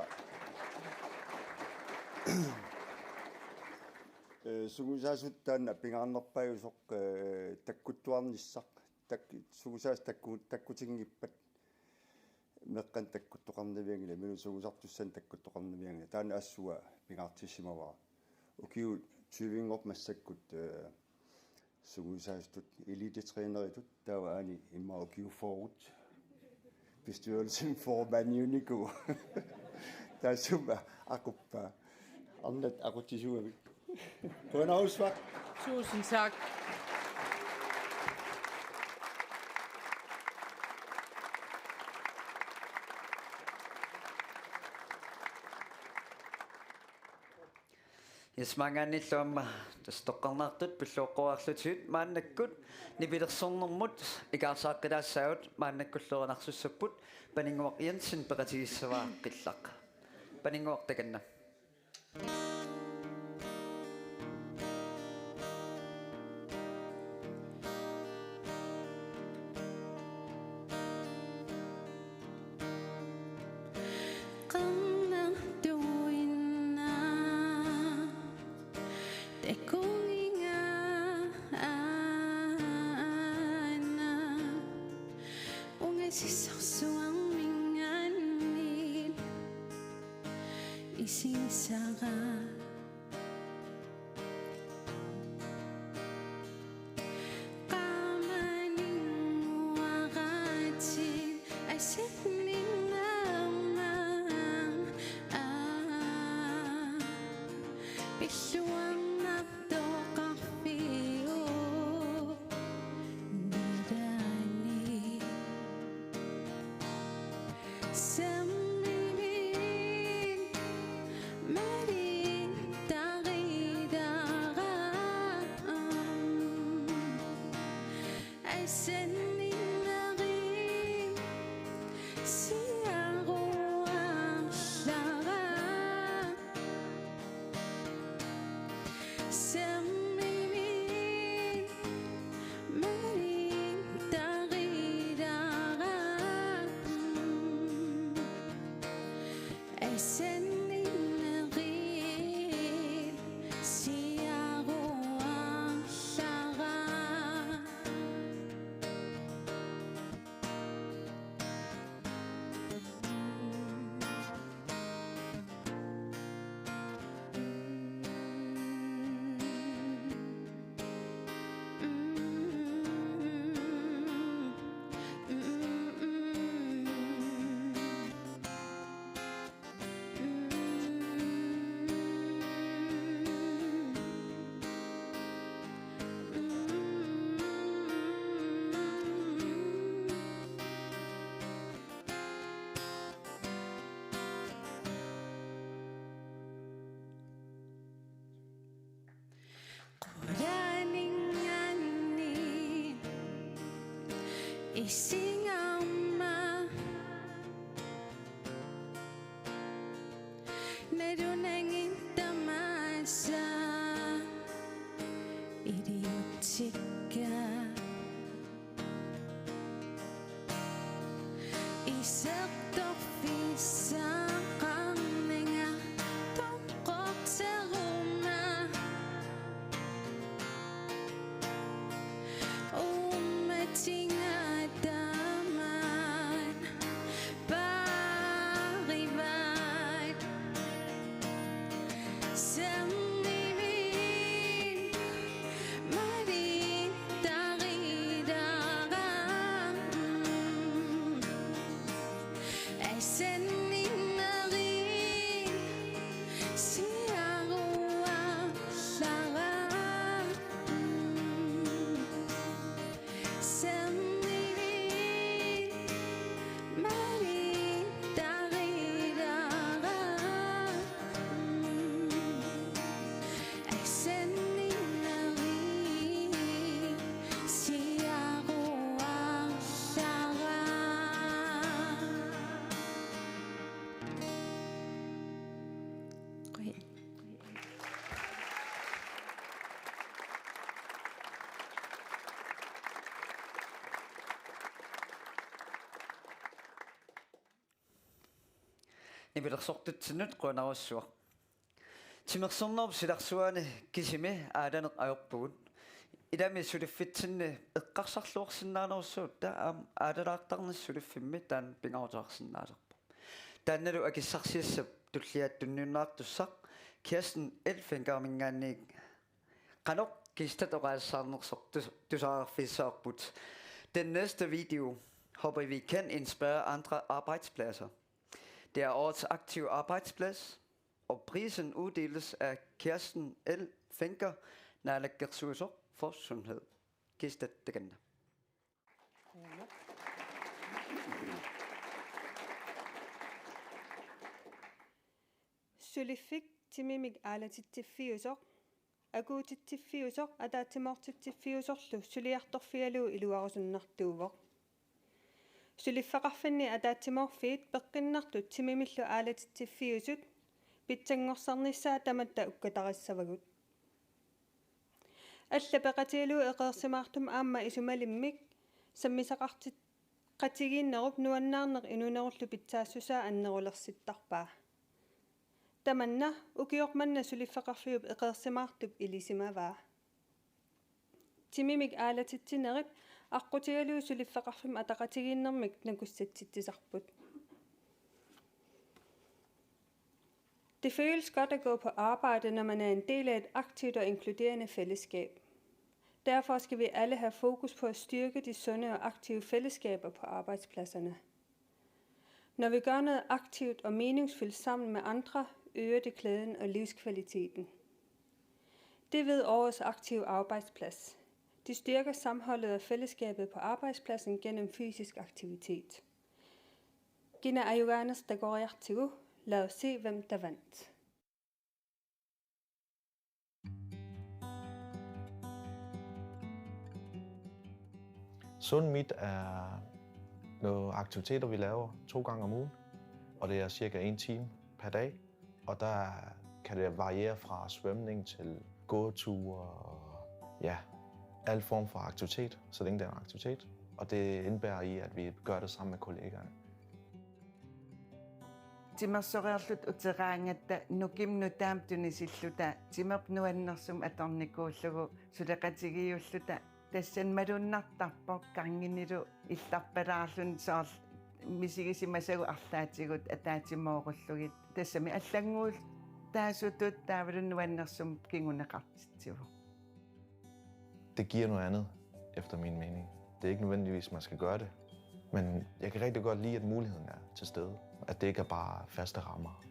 Øh, sungiusaasut taanna pingaarnerpaajusoq, øh, takkuttuarnissaq. Tak-, sungiusaasut takku-, takkutinngippata meeqqanik takkuttoqarnavianngilaq, imaluunniit sungiusartussanik takkuttoqarnavianngilaq. Taanna assut uanga pingaartissimavara. Ukiut tyvenngortut massakkut, øh, sungiusaasutut elitetrænerittut, taava aani immaqa ukiut fyrret. Bestyrelsen formandiunikuuvoq. Taassuma aquppaa. Arnat aqutsisuugavit. Qujanarsuaq. Tusind tak. Yes, maanngaanniillu aamma tassa toqqarnaartut pilluaqqoriarlutigit maannakkut nipilersornermut ikaarsaaqqilaassaagut, maannakkullu erinarsussapput Paninnguaq Jensen peqatigissavaa qillaq. Paninnguaq, takanna. Qernertuinnaq takuginga aana ungasissorsuarminngaanniit isigisara. Qaamaninnguaratsigit asanninnerma aa pilluarnartoqarfiup nalaani. Sammivit malittarilaarami. Asanninnerit siaruarlara. Sammivit malittarilaarami. Asanninnerit siaruarlara. Qulaaninngaanniit isigarma nalunagit tamaasa iliutsikka. Isertorfissaqarninga toqqorteruma. Uummatiga tamaat paarivaat. Sammivit malittarilaarami. Asanninnerit siaruarlara. Sammivit malittarilaarami. Asanninnerit siaruarlara. Qujan. Nipilersortutsinnut qujanarsuaq. Timersornerup silarsuani kisimi aalaneq ajorpugut. Ilami suliffitsinni eqqarsarluarsinnaanerussuutta aamma aalalaartarnissaq suliffimmi taanna pingaaruteqarsinnaalerpoq. Taannalu akissarsiassap tulliata tunniunnaartussaq Kirsten L. Fengeriminngaanniit qanoq Kistat oqaasissaarnersoq tus-, tusarfigissavarput. Den næste video håber vi kan inspirere andre arbejdspladser. Det er årets aktive arbejdsplads, og prisen uddeles af Kirsten L. Fenker, Naalakkersuisoq for Sundhed. Kistat takanna. Suliffik timimik aalatitsiffiusoq, akuutitsiffiusoq ataatsimoortitsiffiusorlu suliartorfigalugu iluarusunnartuuvoq. Suliffeqarfinni ataatsimoorfiit peqqinnartut timimillu aalatitsiffiusut pitsanngorsarnissaat tamatta ukkatarissavagut. Alla peqatigalugu eqeersimaartumik aamma isumalimmik sammisaqartitaqatigiinnerup nuannaarneq inuunerullu pitsaassusaa annerulersittarpaa. Tamanna ukioq manna suliffeqarfiup eqeersimaartup ilisimavaa. Timimik aalatitsinerit aqqutigalugu suliffeqarfimmik ataqatigiinnermik nakussatsitsisarput. Det føles godt at gå på arbejde, når man er en del af et aktivt og inkluderende fællesskab. Derfor skal vi alle have fokus på at styrke de sunde og aktive fællesskaber på arbejdspladserne. Når vi gør noget aktivt og meningsfyldt sammen med andre, øger det glæden og livskvaliteten. Det ved årets aktive arbejdsplads. Det styrker samholdet og fællesskabet på arbejdspladsen gennem fysisk aktivitet. Ina ajugaanersoq takoriartigu, lad os se, hvem der vandt. Sund Mit er nogle aktiviteter, vi laver to gange om ugen, og det er cirka en time per dag. Og der kan det variere fra svømning til gåture og, ja, al form for aktivitet, så længe det er en aktivitet. Og det indebærer i, at vi gør det sammen med kollegaerne. Timersoreerluta uteraangatta nukimmik nutaamik tunisilluta timerput nuannersumik atornikuullugu suleqatigiiulluta, tassani malunnartarpoq, ganginilu illarpalaarluni soorlu misigisimasagut arlaatigut ataatsimoorullugit. Tassami allannguutaasutut taavalu nuannersumik kinguneqartitsivoq. Det giver noget andet, efter min mening. Det er ikke nødvendigvis, man skal gøre det. Men jeg kan rigtig godt lide, at muligheden er til stede. At det ikke er bare faste rammer.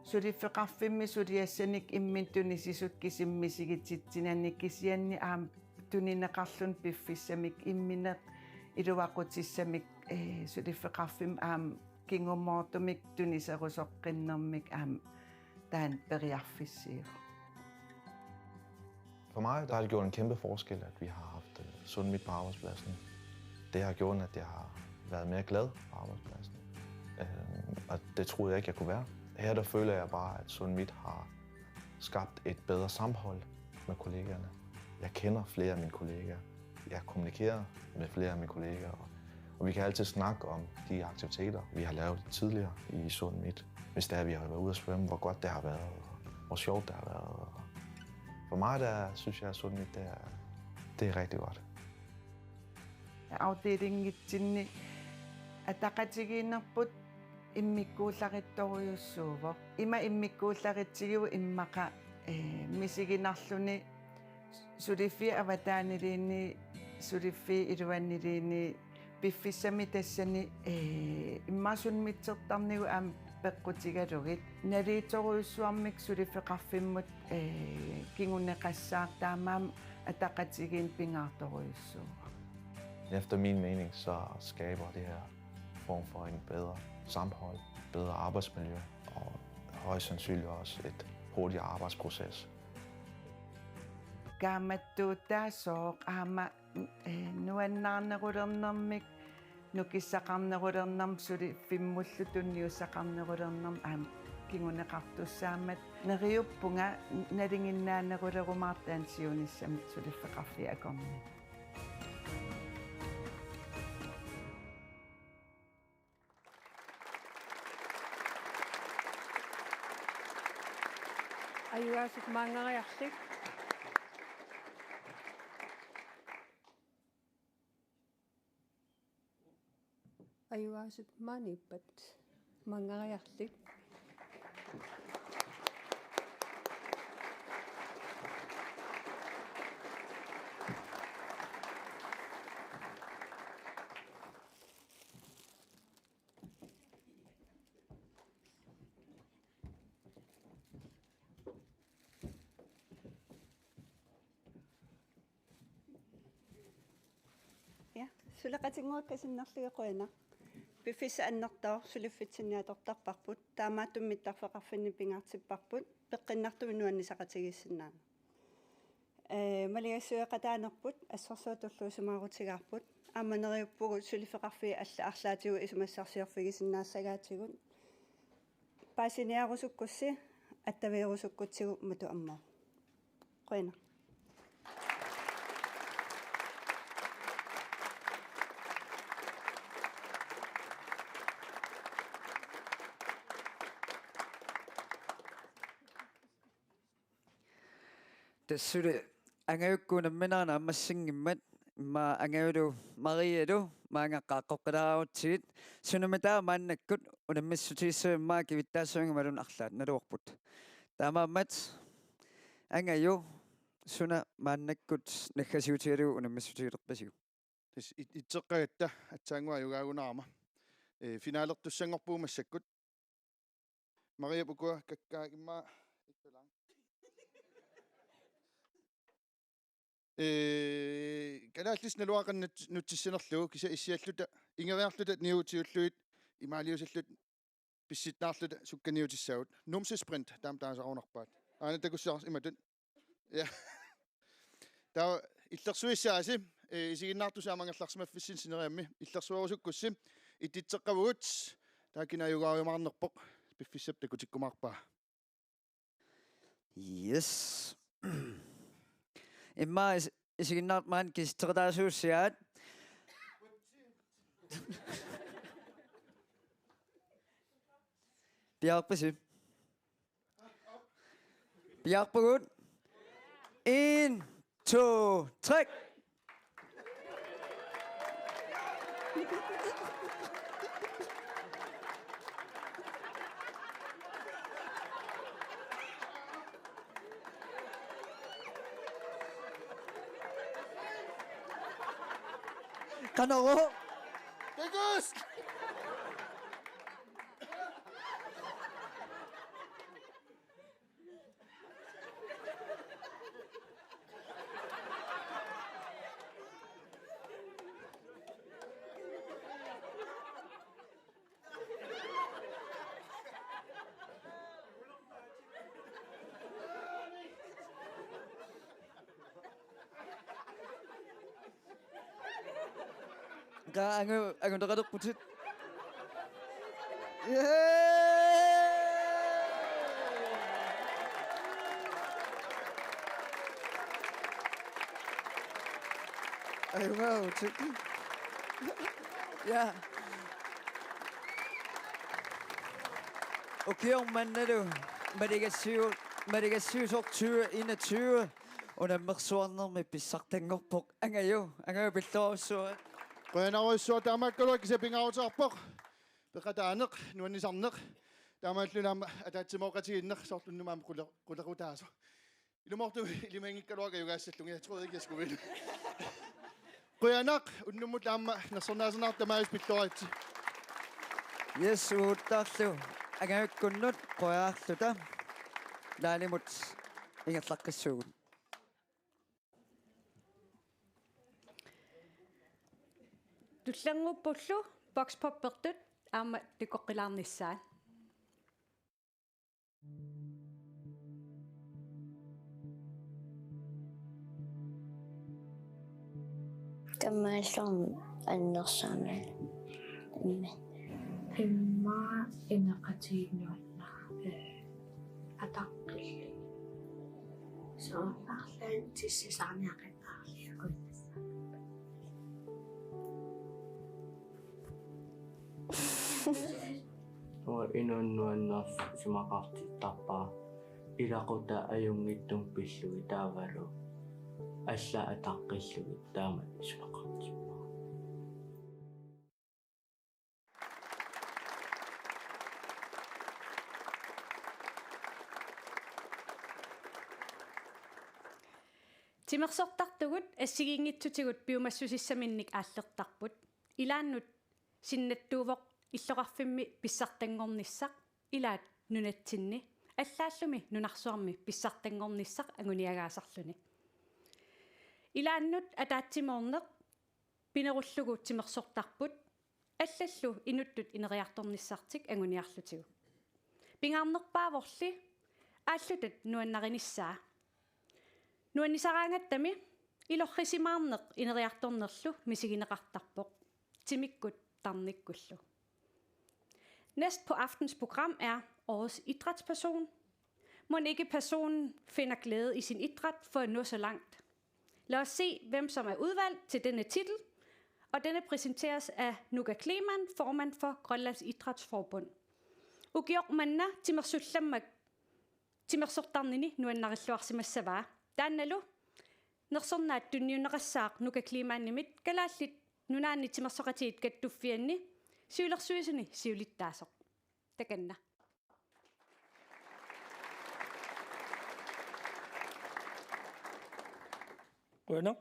Suliffeqarfimmi suliassanik imminut tunisisut kisimi misigititsinani, kisianni aamma tunineqarluni piffissamik immineq iluaqutissamik, eh, suliffeqarfimmi aamma kingumoortumik tuniserusoqqinnermik aamma taanna periarfissiivoq. For mig, der har det gjort en kæmpe forskel, at vi har haft, øh, Sund Mit på arbejdspladsen. Det har gjort, at jeg har været mere glad på arbejdspladsen. Øhm, og det troede jeg ikke, jeg kunne være. Her, der føler jeg bare, at Sund Mit har skabt et bedre sammenhold med kollegaerne. Jeg kender flere af mine kollegaer. Jeg kommunikerer med flere af mine kollegaer, og, og vi kan altid snakke om de aktiviteter, vi har lavet tidligere i Sund Mit. Hvis det er, vi har været ude at svømme, hvor godt det har været, og hvor sjovt det har været. Og for mig, der synes jeg, at Sund Mit, det er, det er rigtig godt. Afdelinngitsinni ataqatigiinnerput immikkuullarissorujussuuvoq. Ima immikkuullaritsigivoq immaqa, eh, misiginarluni suliffiit avataaniliinni, suliffiit iluaniliinni, piffissami tassani, eh, immaqa Sund Mitsertarnigut aamma peqqutigalugit. Nalitorujussuarmik suliffeqarfimmut, eh, kinguneqassaaq, taamaammat ataqatigiinneq pingaartorujussuuvoq. Efter min mening, så skaber det her form for en bedre sammenhold, bedre arbejdsmiljø og højst sandsynligt også et hurtigere arbejdsproces. Kaammattuutaasoq aamma, eh, nuannaarnerulernermik, nukissaqarnerulernermik, suliffimmullu tunniussaqarnerulernermik aamma kinguneqartussaammat, neriuppunga nalinginnaanerulerumaartoq taanna siunissami suliffeqarfiit akornanni. Ajugaasup maanngariarlik. Ajugaasup maaniippat maanngariarlik. Ja, suleqatinnguakka sinnerlugit qujanaq. Piffissaq annertooq suliffitsinni atortarparput. Taamaattumik mittarfeqarfinni pingaartipparput. Peqqinnartumik nuannisaqatigiissinnaaneq. Ee, maligassiueqataanerput assorsuaq tulluusimaarutigaarput. Aamma neriuppugut suliffeqarfiit alla arlaatigut isumassarsiorfigisinnaassagaatigut. Paasiniarusukkussi attavigerusukkutsigu matu ammavoq. Qujanaq. Tassa suli angajukkut unammineranut naammassinngimmat, immaqa angajullu Marialu maanga qaaqqoqqilaarutsigit, sunami taava maannakkut unammissutigissavit? Immaqa kivittaassavinnga imaluunniit arlaat, naluarput. Taamaammat angaju, suna maannakkut naggasiutigalugu unammissutigilerpisiuk? Tassa it-, itseqqagatta aatsaannguaq ajugaagunarama. Ee, finalertussanngorpugut massakkut. Maria, ukua kakkaak immaqa ittulang. Ee, kalaallisut naluara qanoq nut-, nutsissinerlugu kisianni issialluta, ingeriarluta niuutiullugit imaaliusalluta pissittarluta sukkaniutissaagut. Numsesprint, taama taasarunarpaat. Aana takussavara imatut. Ja. Taava illersuissaasi, ee, isiginnaartusi aamma angerlarsimaffissinni sineriammi. Illersuerusukkussi ititseqqavugut, taava kina ajugaarumaarnerpoq, piffissap takutikkumaarpaa. Yes. Immaqa is-, isiginnaartut maani kisitseqataasuussigaat. Piaarpisi? Piaarpugut. En, to, tre. Qanoq? Takuss! Qa angu-, anguneqalerputit. Yeah! Ai, wow, tjek. Ja. Ukioq mannalu maligassiu-, maligassiusoq tyve enogtyve unammersuarnermi pissartanngorpoq. Angaju, angaju pillorujussuaq. Qujanarujussuaq, taamaakkaluartoq kisianni pingaaruteqarpoq peqataaneq, nuannisarneq. Taamaalilluni aamma ataatsimooqatigiinneq soorlu unnuk aamma qule-, qulequtaasoq. Ilumoortumik ilimaginngikkaluarlugu ajugaassallunga, jeg troede ikke, jeg skulle vinde. Qujanaq, unnummut aamma nersornaasannaartut tamaasa pilluaritsi. Yes, uuttarlu. Angakkunnut qujaarluta. Laalimut ingerlaqqissuugut. Tullannguuppullu voxpoppertut aamma takoqqilaarnissaat. Taamaalluni annersaanani. Imma. Imma ineqatigiinnuanna, eh, ataqqillugit. Soorlu arlaannik tissisaarniaqattaarliakkut. Uanga inuit nuannersunik isumaqartittarpara, ilaquttaaq ajunngitsumik pillugit taavalu allat ataqqillugit taamatut isumaqartippunga. Timersortartugut assigiinngitsutigut piumassusissaminnik aallertarput. Ilaannut sinnattuuvoq illoqarfimmi pissartanngornissaq, ilaat nunatsinni, allaallumi nunarsuarmi pissartanngornissaq anguniagaasarluni. Ilaannut ataatsimoorneq pinerullugu timersortarput, allallu inuttut ineriartornissartik anguniarlutigu. Pingaarnerpaavorli aallutat nuannarinissaa. Nuannisaraangattami ilorrisimaarneq ineriartornerlu misigineqartarpoq, timikkut tarnikkullu. Næst på aftens program er årets idrætsperson. Mon ikke personen finder glæde i sin idræt for at nå så langt? Lad os se, hvem som er udvalgt til denne titel, og denne præsenteres af Nuka Kleemann, formand for Grønlands Idrætsforbund. Ukioq manna timersullammak timersortarnini nuannarilluarsimassavaa. Taannalu nersornaat tunniunneqassaaq Nuka Kleemannimit Kalaallit Nunaanni Timersoqatigiit Kattuffianni siulersuisuni siulittaasoq. Takanna. Qujanaq.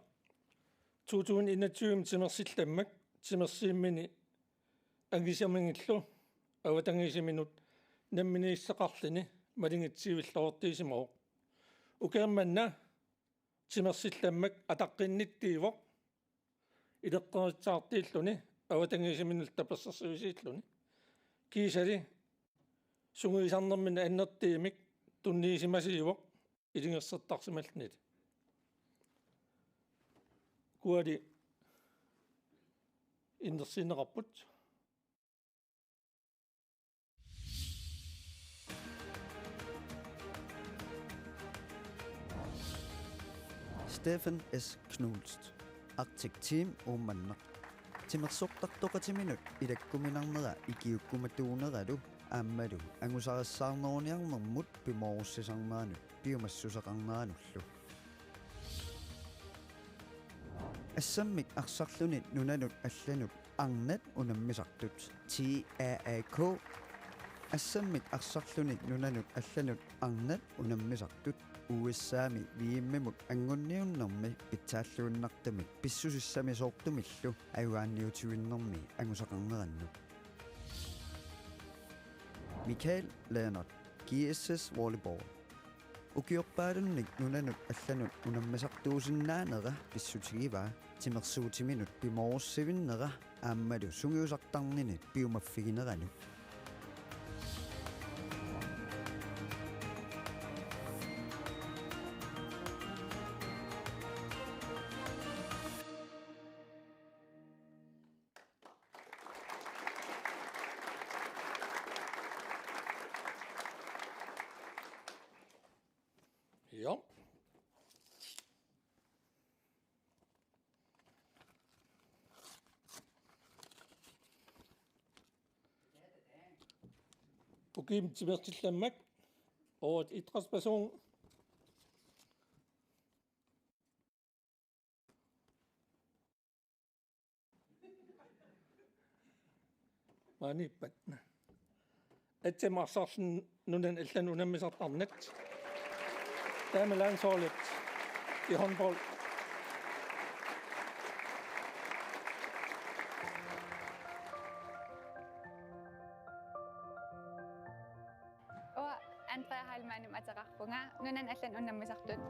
To tusind enogtyve timersillammak timersiimmini angisamigillu avatangiisiminut namminiissaqarluni malingitsivilluartiisimavoq. Ukioq manna timersillammak ataqqinnittiivoq ileqqorissaartiilluni avatangiisiminullu tapersersuisiilluni. Kiisami sungiusarnerminni annertuumik tunniusimasuuvoq ilungersortarsimalluni. Kuali innersuunneqarput. Stefan S. Knust, Arctic Team Uummannaq. Timersortartoqatiminut ilakkuminarnera ikiukkumatuuneralu aammalu angusarissaarneruniarnermut pimoorussisarneranut piumassuseqarneranullu. Assammik arsarluni nunanut allanut arnat unammisartut, T A A K. Assammik arsarluni nunanut allanut arnat unammisartut U S A-mi V M-imut anguniunnermi pitsaalluinnartumik pissusissamisoortumillu ajugaanniutivinnermi angusaqarnerannut. Michael Leonard, G S S Volleyball. Ukiorpaalunnik nunanut allanut unammisartuusinnaanera pissutigivaa timersuutiminut pimoorussivinnera aammalu sungiusartarnini piumaffigineranut. Ja. Ukiumut timersillammak, årets idrætsperson. Maaniippat. Assammik arsarluni nunanut allanut unammisartut arnat. Damelandsholdet i håndbold. Uanga Andrea Heilmannimik ateqarpunga, nunanut allanut unammisartut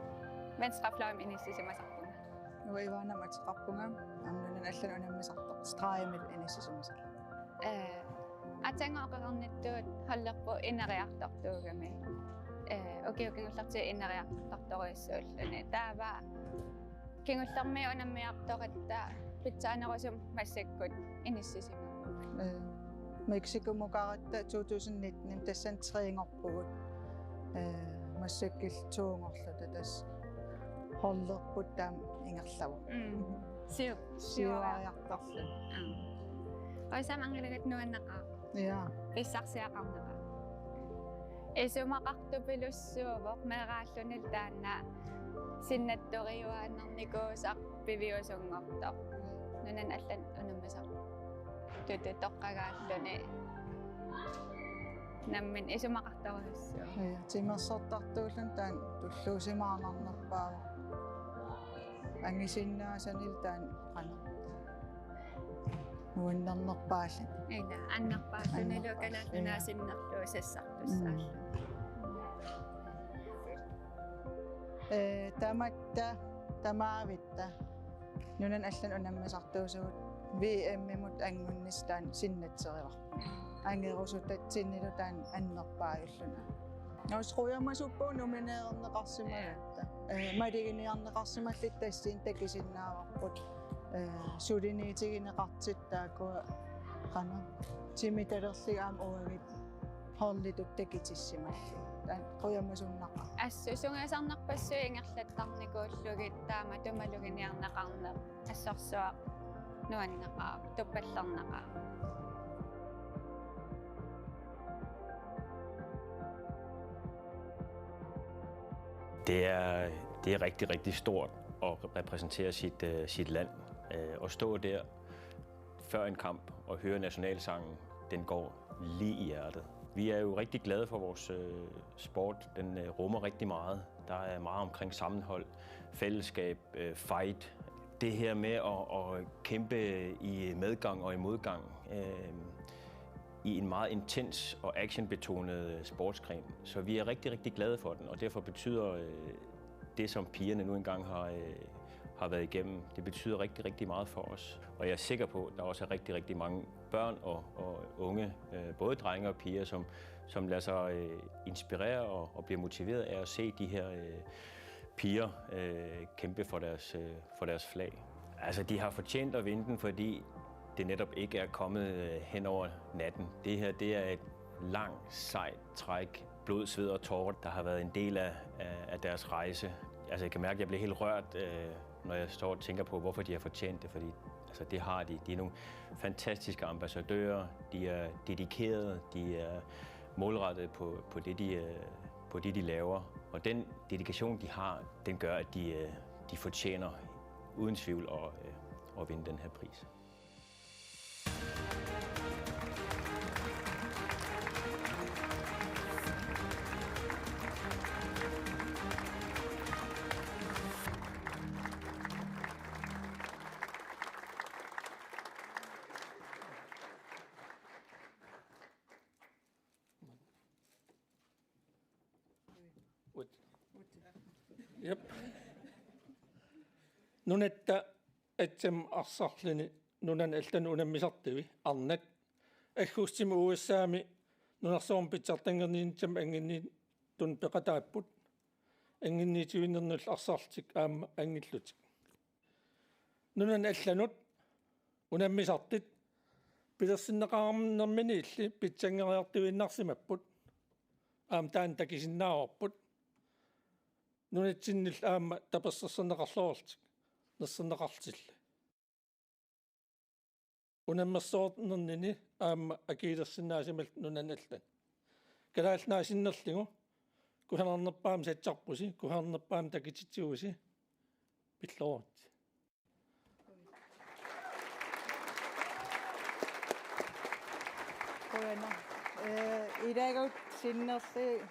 venstrefløjimik inissisimasarpunga. Uanga Ivanamik ateqarpunga, aamma nunanut allanut unammisartoq Stregimillu inissisimasarpunga. Ee, aatsaannguaq oqarnittut holderput ineriartortuugami. Ee, ukiut kingullertigut ineriartortorujussuulluni. Taava kingullermi unammiartoratta pitsaanerusumik massakkut inissisimavugut. Ee, Mexicomukaratta to tusind nitten, tassani tre-nngorpugut. Ee, massakkut to-nngorluta, tassa holderput taama ingerlavoq. Mm. Siu-, siuariartorluni. Aa. Oqassaanga angilagat nuanneqaaq. Ja. Pissarsiaqarnera. Isumaqartupilussuuvoq meeraallunilu taanna sinnattoriuaannarnikuusaq piviusunngortoq. Nunanut allanut unammisartutut toqqagaalluni. Nammineq isumaqartorujussuuvoq. Ja, timersortartuulluni taanna tulluusimaarnarnerpaavoq. Angusinnaasanilu taanna qanoq nuannernerpaalluni. Ila, annerpaallunilu. Annerpaalluni, kalaallit nunaat sinnerlugu sassartussaalluni. Mm. Ee, tamatta, tamaavitta nunanut allanut unammisartuusugut V M-imut angunnissaq taanna sinnatserivarput. Angerusutatsinnillu taanna annerpaajulluni. Oqarsinnaavugut qujamasuuppugut nomineerneqarsimagatta. Ee, maluginiarneqarsimalluta tassani takusinnaavarput. Ee, suliniutigineqartut taakkua qanoq timitalerlugit aamma uagut holditut takutissimalluta. Taanna qujamasunnaqaaq. Assut sungiusarnerpassuit ingerlattarnikuullugit taamatut maluginiarneqarneq assorsuaq nuanneqaaq, tuppallernaqaaq. Det er, det er rigtig, rigtig stort at repræsentere sit, øh, sit land. Øh, at stå der før en kamp og høre nationalsangen, den går lige i hjertet. Vi er jo rigtig glade for vores, øh, sport. Den, øh, rummer rigtig meget. Der er meget omkring sammenhold, fællesskab, øh, fight. Det her med at, at kæmpe i medgang og i modgang, øh, i en meget intens og actionbetonet, øh, sportsgren. Så vi er rigtig, rigtig glade for den, og derfor betyder, øh, Det, som pigerne nu engang har, øh, har været igennem, det betyder rigtig, rigtig meget for os. Og jeg er sikker på, at der også er rigtig, rigtig mange børn og, og unge, øh, både drenge og piger, som, som lader sig, øh, inspirere og, og bliver motiveret af at se de her, øh, piger, øh, kæmpe for deres, øh, for deres flag. Altså, de har fortjent at vinde den, fordi det netop ikke er kommet, øh, hen over natten. Det her, det er et langt, sejt træk. Blod, sved og tårer, der har været en del af, af, af deres rejse. Altså, jeg kan mærke, at jeg bliver helt rørt, øh, når jeg står og tænker på, hvorfor de har fortjent det, fordi, altså, det har de. De er nogle fantastiske ambassadører. De er dedikerede. De er målrettet på, på det, de, øh, på det, de laver. Og den dedikation, de har, den gør, at de, øh, de fortjener uden tvivl at, øh, at vinde den her pris. Jep. Nunatta H M arsarluni nunani allanut unammisartui arnat aggustimi U S A-mi nunarsuarmi pitsartanngorninnitsinni anginniittunik peqataapput. Anginniitivinnernullu arsarlutik aamma anngillutik. Nunani allanut unammisartut pilersinneqarnerminiilli pitsanngoriartuinnarsimapput. Aamma taanna takusinnaavarput. Nunatsinnullu aamma tapersersorneqarluarlutik nersorneqarlutillu. Unammersuarnernini aamma akiulersinnaasimallutik nunani allanut. Kalaallit Nunaat sinnerlugu kusanarnerpaamik satsarpusi, kusanarnerpaamik takutitsigusi, pilluaritsi. Qujanaq. Ee, ilagut sinnerlugit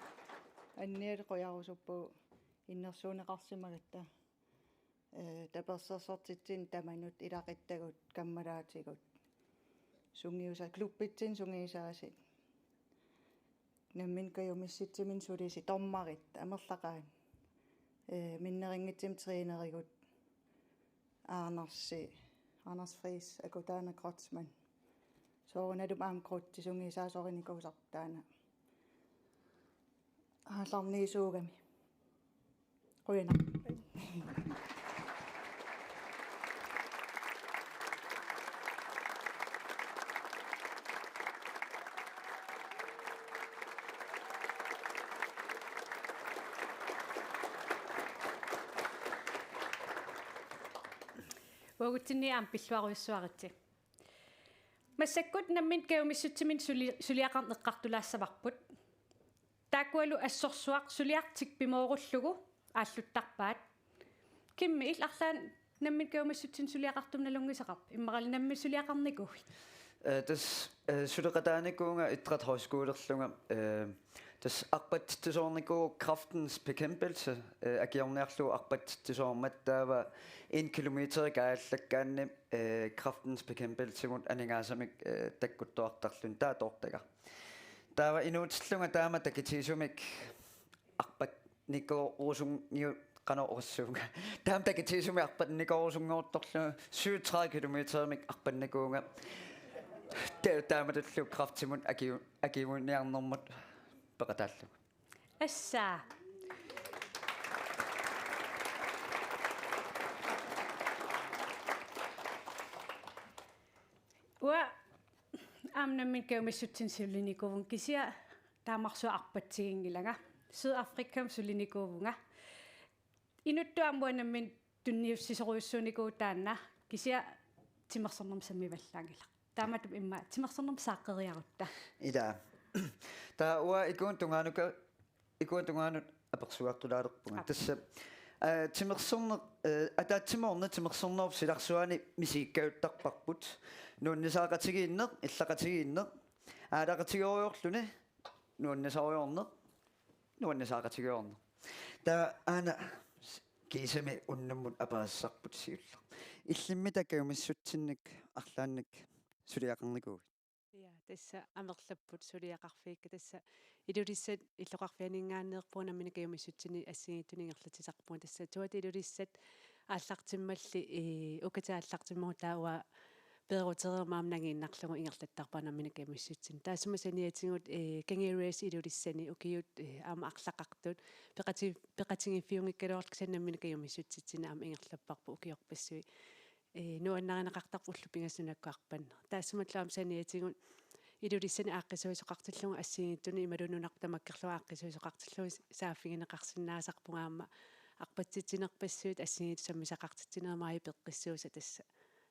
anniat qujarusuppugut innersuunneqarsimagatta. Ee, tapersersortitsineq tamanut ilaquttagut kammalaatigut. Sungiusa-, klubbitsinni sungiusaasut. Nammineq kajumissutsiminnik sulisi dommerit amerlaqaat. Ee, minnerunngitsumik trænerigut Anders, Anders Friis, Akutaana Kreutzmann. Soorunalumi aamma Kreutzip sungiusaasorinikuusarput taanna aallarniisuugami. Qujanaq. Uagutsinni aamma pilluarujussuaritsi. Massakkut nammineq kajumissutsiminnik suli-, suliaqarneq eqqartulaassavarput. Taakkualu assorsuaq suliartik pimoorullugu aalluttarpaat. Kimmi, illit arlaannik nammineq kajumissutsiminnik suliaqartumik nalunngisaqarpit? Immaqalu nammineq suliaqarnikuuit? Ee, tassa, ee, suleqataanikuuvunga idrætshøjskolerlunga, ee, tassa arpatitsisoornikuuvugut Kræftens Bekæmpelse, ee, akiorniarlugu arpatitsisoormat, taava en kilometer kaajallakkaanni, ee, Kræftens Bekæmpelsemut aningaasamik, ee, takkuttuartarluni taava toortagaq. Taava inuutillunga taama takutigisumik arpannikuurusunngortoq, qanoq oqassuunga. Taama takutigisumik arpannikuurusunngortorlunga syvogtredive kilometerimik arpannikuuvunga. Ta-, taamatullu Kræftimut akiu-, akiuiniarnermut peqataallugu. Assa. Uanga aamma nammineq kajumissutsiminnik sulinikuuvunga, kisianni taamarsuaq arpatsiginngilanga. Sydafrikami sulinikuuvunga. Inuttut aamma uanga nammineq tunniussisorujussuunikuuvoq taanna, kisianni timersornermik sammivallaanngilaq. Taamatut immaqa timersornermik saaqqeriarutta. Ilaa. Taava uanga ikuunnut tungaanut, ikuunnut tungaanut apersugartulaalerpunga. Aap. Tassa, ee, timersorneq, ee, ataatsimoorneq timersornerup silarsuani misigikkajuttarparput. Nuannisaaqatigiinneq, illaqatigiinneq, aalaqatigerujoorluni nuannisarujoorneq, nuannisaaqatigiinneq. Taava aana kiisami unnummut aperassarput siulleq. Illimmi taava kajumissutsinnik arlaannik suliaqarnikuuit? Ja, tassa amerlapput suliaqarfiit, tassa Ilulissat illoqarfianinngaanneerpunga nammineq kajumissutsinni assigiinngitsunik ingerlatsisarpunga, tassa Tuat Ilulissat aallartimmalli, ee, ukatik aallartimmagu taava peerutereermat aamma nangiinnarlugu ingerlattarpara nammineq kajumissutsinni. Taassuma saniatigut, ee, Kangaroos Ilulissani ukiut, ee, aamma arlaqartut peqati-, peqatigiiffiunngikkaluarlutik kisianni nammineq kajumissutsitsinni aamma ingerlapparput ukiorpassuit. Ee, nuannarineqartarpoq ullut pingasut nunakku arpanneq. Taassumalu aamma saniatigut Ilulissani aaqqissuisoqartillugu assigiinngitsunik imaluunniit nunarput tamakkerlugu aaqqissuisoqartillugu saaffigineqarsinnaasarpunga aamma arpatsitsinerpassuit assigiinngitsut sammisaqartitsinerit maajip peqqissuussat tassa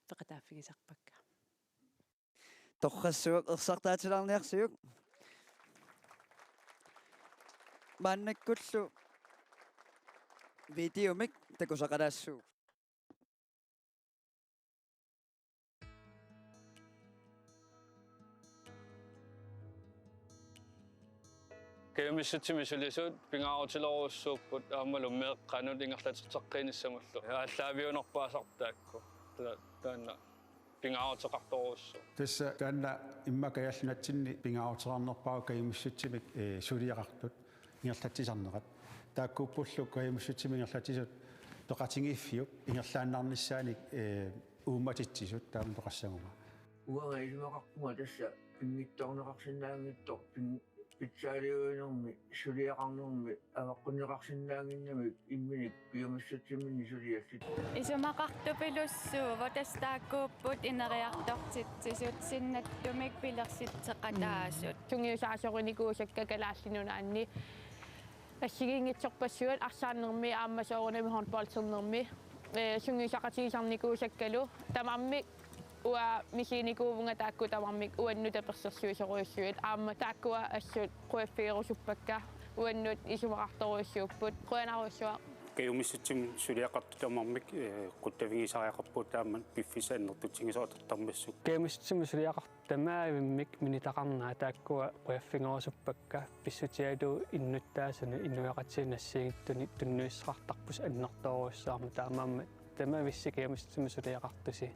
peqataaffigisarpakka. Torrassuaq ersartaatilaarniarsiuk. Maannakkullu videomik takusaqalaassuugut. Kajumissutsimik sulisut pingaarutilerujussuupput aammalu meeqqanut ingerlatitseqqiinissamullu. Aallaaviunerpaasarput taakku. Ta-, taanna pingaaruteqartorujussuuvoq. Tassa taanna immaqa Kalaallit Nunatsinni pingaaruteqarnerpaavoq kajumissutsimik, ee, suliaqartut ingerlatsisarnerat. Taakkuuppullu kajumissutsimik ingerlatsisut peqatigiiffiup ingerlaannarnissaanik, ee, uummatitsisut taama peqassaguma. Uanga isumaqarpunga tassa pinngitsoorneqarsinnaanngitsoq pin-, pitsaaliuinermi suliaqarnermi avaqqunneqarsinnaannginnamik imminik kajumissutsiminnik suliassutit. Isumaqartupilussuuvoq tassa taakkuupput ineriartortitsisut sinnattumik pilersitseqataasut. Sungiusaasorinikuusakka Kalaallit Nunaanni assigiinngitsorpassuit arsaannermi aamma soorunami håndboldernermi, ee, sungiusaqatigisarnikuusakkalu tamarmik uanga misiginikuuvunga taakku tamarmik uannut tapersersuisorujussuit aamma taakkua assut qujaffigerusuppakka uannut isumaqartorujussuupput qujanarujussuaq. Kajumissutsimik suliaqartut tamarmik, ee, quttavigisariaqarpugut taama piffissaq annertutigisoq atortarmassuk. Kajumissutsimik suliaqartut tamaavimmik minitaqarnerat taakkua qujaffigerusuppakka pissutigalugu innuttaasunut inuiaqatigiinnut assigiinngitsunut tunniussaqartarpusi annertoorujussuarmik taamaammat tamavissi kajumissutsimik suliaqartusi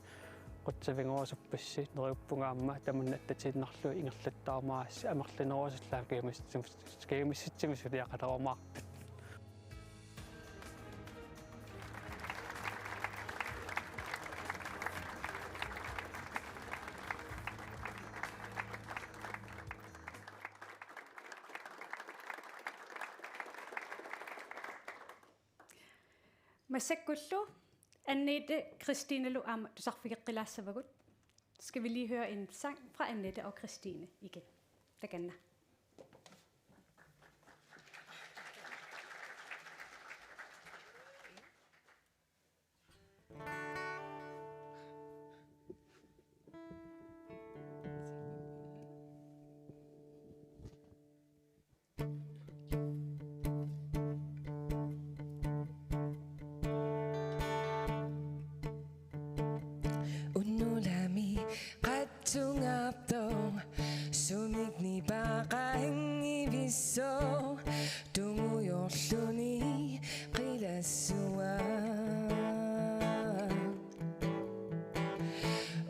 qutsavigerusuppassi neriuppunga aamma tamanna attatiinnarlugu ingerlattarumaarissi amerlanerusullaamik kajumissutsimik, kajumissutsimik suliaqalerumaarput. Massakkullu Annette Christinelu aamma tusarfigeqqilaassavagut. Skal vi lige høre en sang fra Annette og Christine igen. Takanna. Unnulami qatsungaartoq sumik nipaqanngivissoq tungujorluni qilassuaq.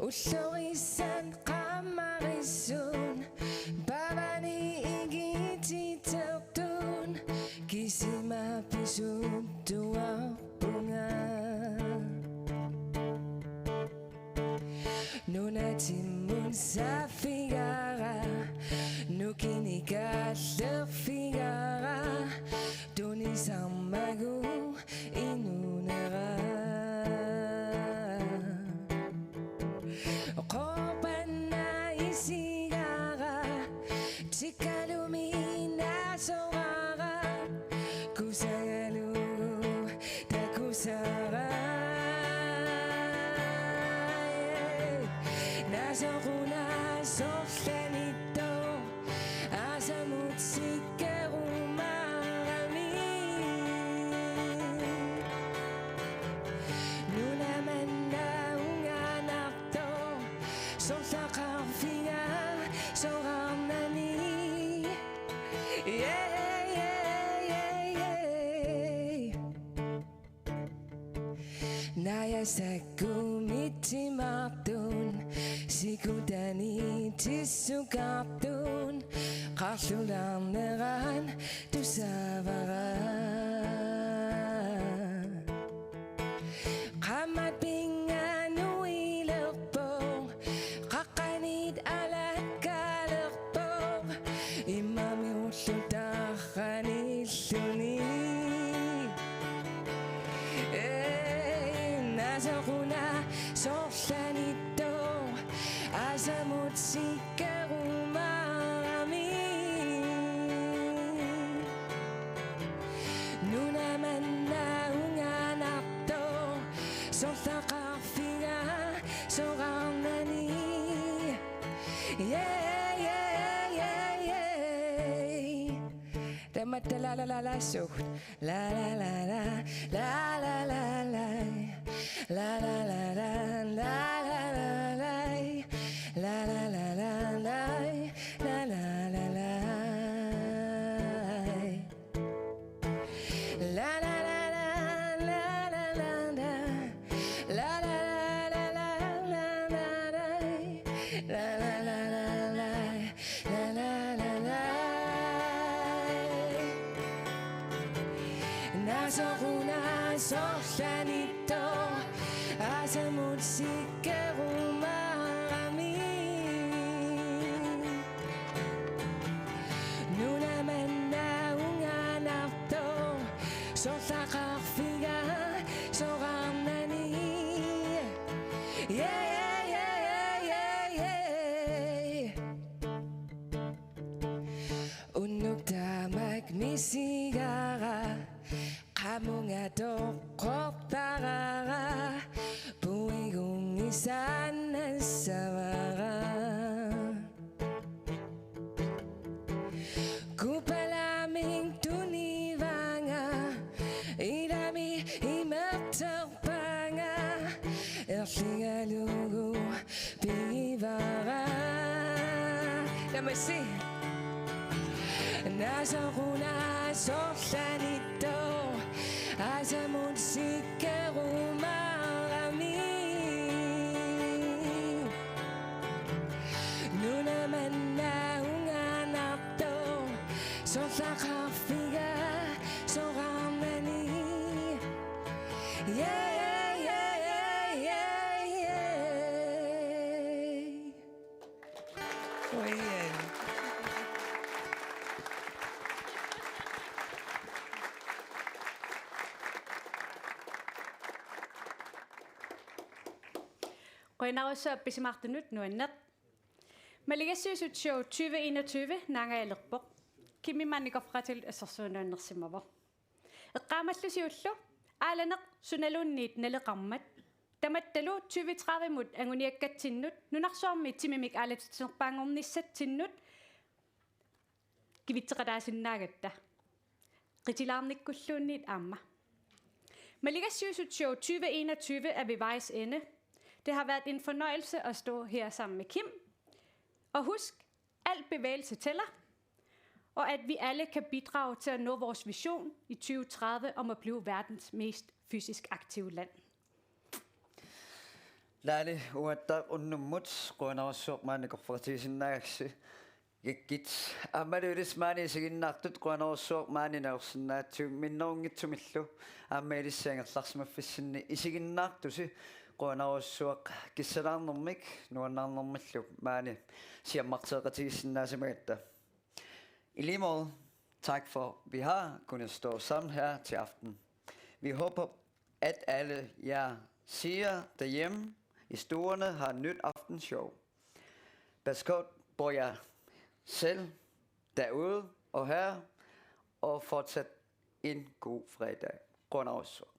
Ullorissat qaammarissuit paavani igititertut kisima pisuttuarpunga. Nunatimmut saaffigara, nukinnik aallerfigara, tunisarmagu inunera. Qorpanna isigara, tikkalumi nasorara, kusagalugu takusara. Nasoquna sorlanittoq aasamut sikkerumaarami. Nuna manna unganartoq sorlaqarfiga soraarnani. Yeah, yeah, yeah, yeah. Najasakkumit timartut sikutani Tissukartut qarlulaarnerata tusaavara. Qaammat pinganuilerpoq, qaqqanit alakkaalerpoq, immami ullut taqqanilluni. Ee, nasoq una sorlanittoq, asamut sikkerumaarami. Nuna manna unganartoq, sorlaqarfiga soraarnani. Yeah, yeah, yeah, yeah. Tamatta la la la la suut. La la la la, la la la la, la la la la, la la la la, la la la la la, la la la la. La la la la, la la la la, la la la la, la la la la, la la la la, la la la la. Nasoq una sorlanittoq, asamut sikkerumaarami. Nuna manna unganartoq, sorlaqarfiga soraarnani. Yeah, yeah, yeah, yeah, yeah. Unnuk taamak misigara, qamunga toqqortarara, puigunngisaannassavara. Kupalaamik tunivanga, ilami imerterpanga, erligalugu pigivara. Tamassi. Nasoq una sorlanittoq, asamut sikkerumaarami. Nuna manna unganartoq, sorlaqarfiga soraarnani. Yeah, yeah, yeah, yeah, yeah. Qujan. Qujanarsuaq pisimaartunut, nuanneq. Maligassiuisut show tyve enogtyve naangajalerpoq. Kimmi Maanni Kofratilu assersuinersimavoq. Eqqaamallusiullu, aalaneq sunaluunniit naleqarmat. Tamattalu tyve tredive-mut anguniakkatsinnut, nunarsuarmi timimik aalatitsinerpaanngornissatsinnut kivitseqataasinnaagatta. Qitilaarnikkulluunniit aamma. Maligassiuisut show tyve enogtyve er ved vejs ende. Det har været en fornøjelse at stå her sammen med Kim. Og husk, al bevægelse tæller, og at vi alle kan bidrage til at nå vores vision i tyve tredive om at blive verdens mest fysisk aktive land. Laali, uattaaq unnummut, qujanarsuaq maani kofferatiisinnaagaksi. Kikkut. Aammalu ilissi maani isiginnaartut, qujanarsuaq maani najorsinnaagatsigit, minnerunngitsumillu aamma ilissi angerlarsimaffissinni isiginnaartusi, qujanarsuaq kissalaarnermik nuannaarnermillu maani siammarteeqatigiissinnaasimagatsigit. I lige måde, tak for, vi har kunnet stå sammen her til aften. Vi håber, at alle jer seere derhjemme i stuerne har nyt aftenshow. Pas godt på jer selv derude og her, og fortsat en god fredag. Qujanarsuaq.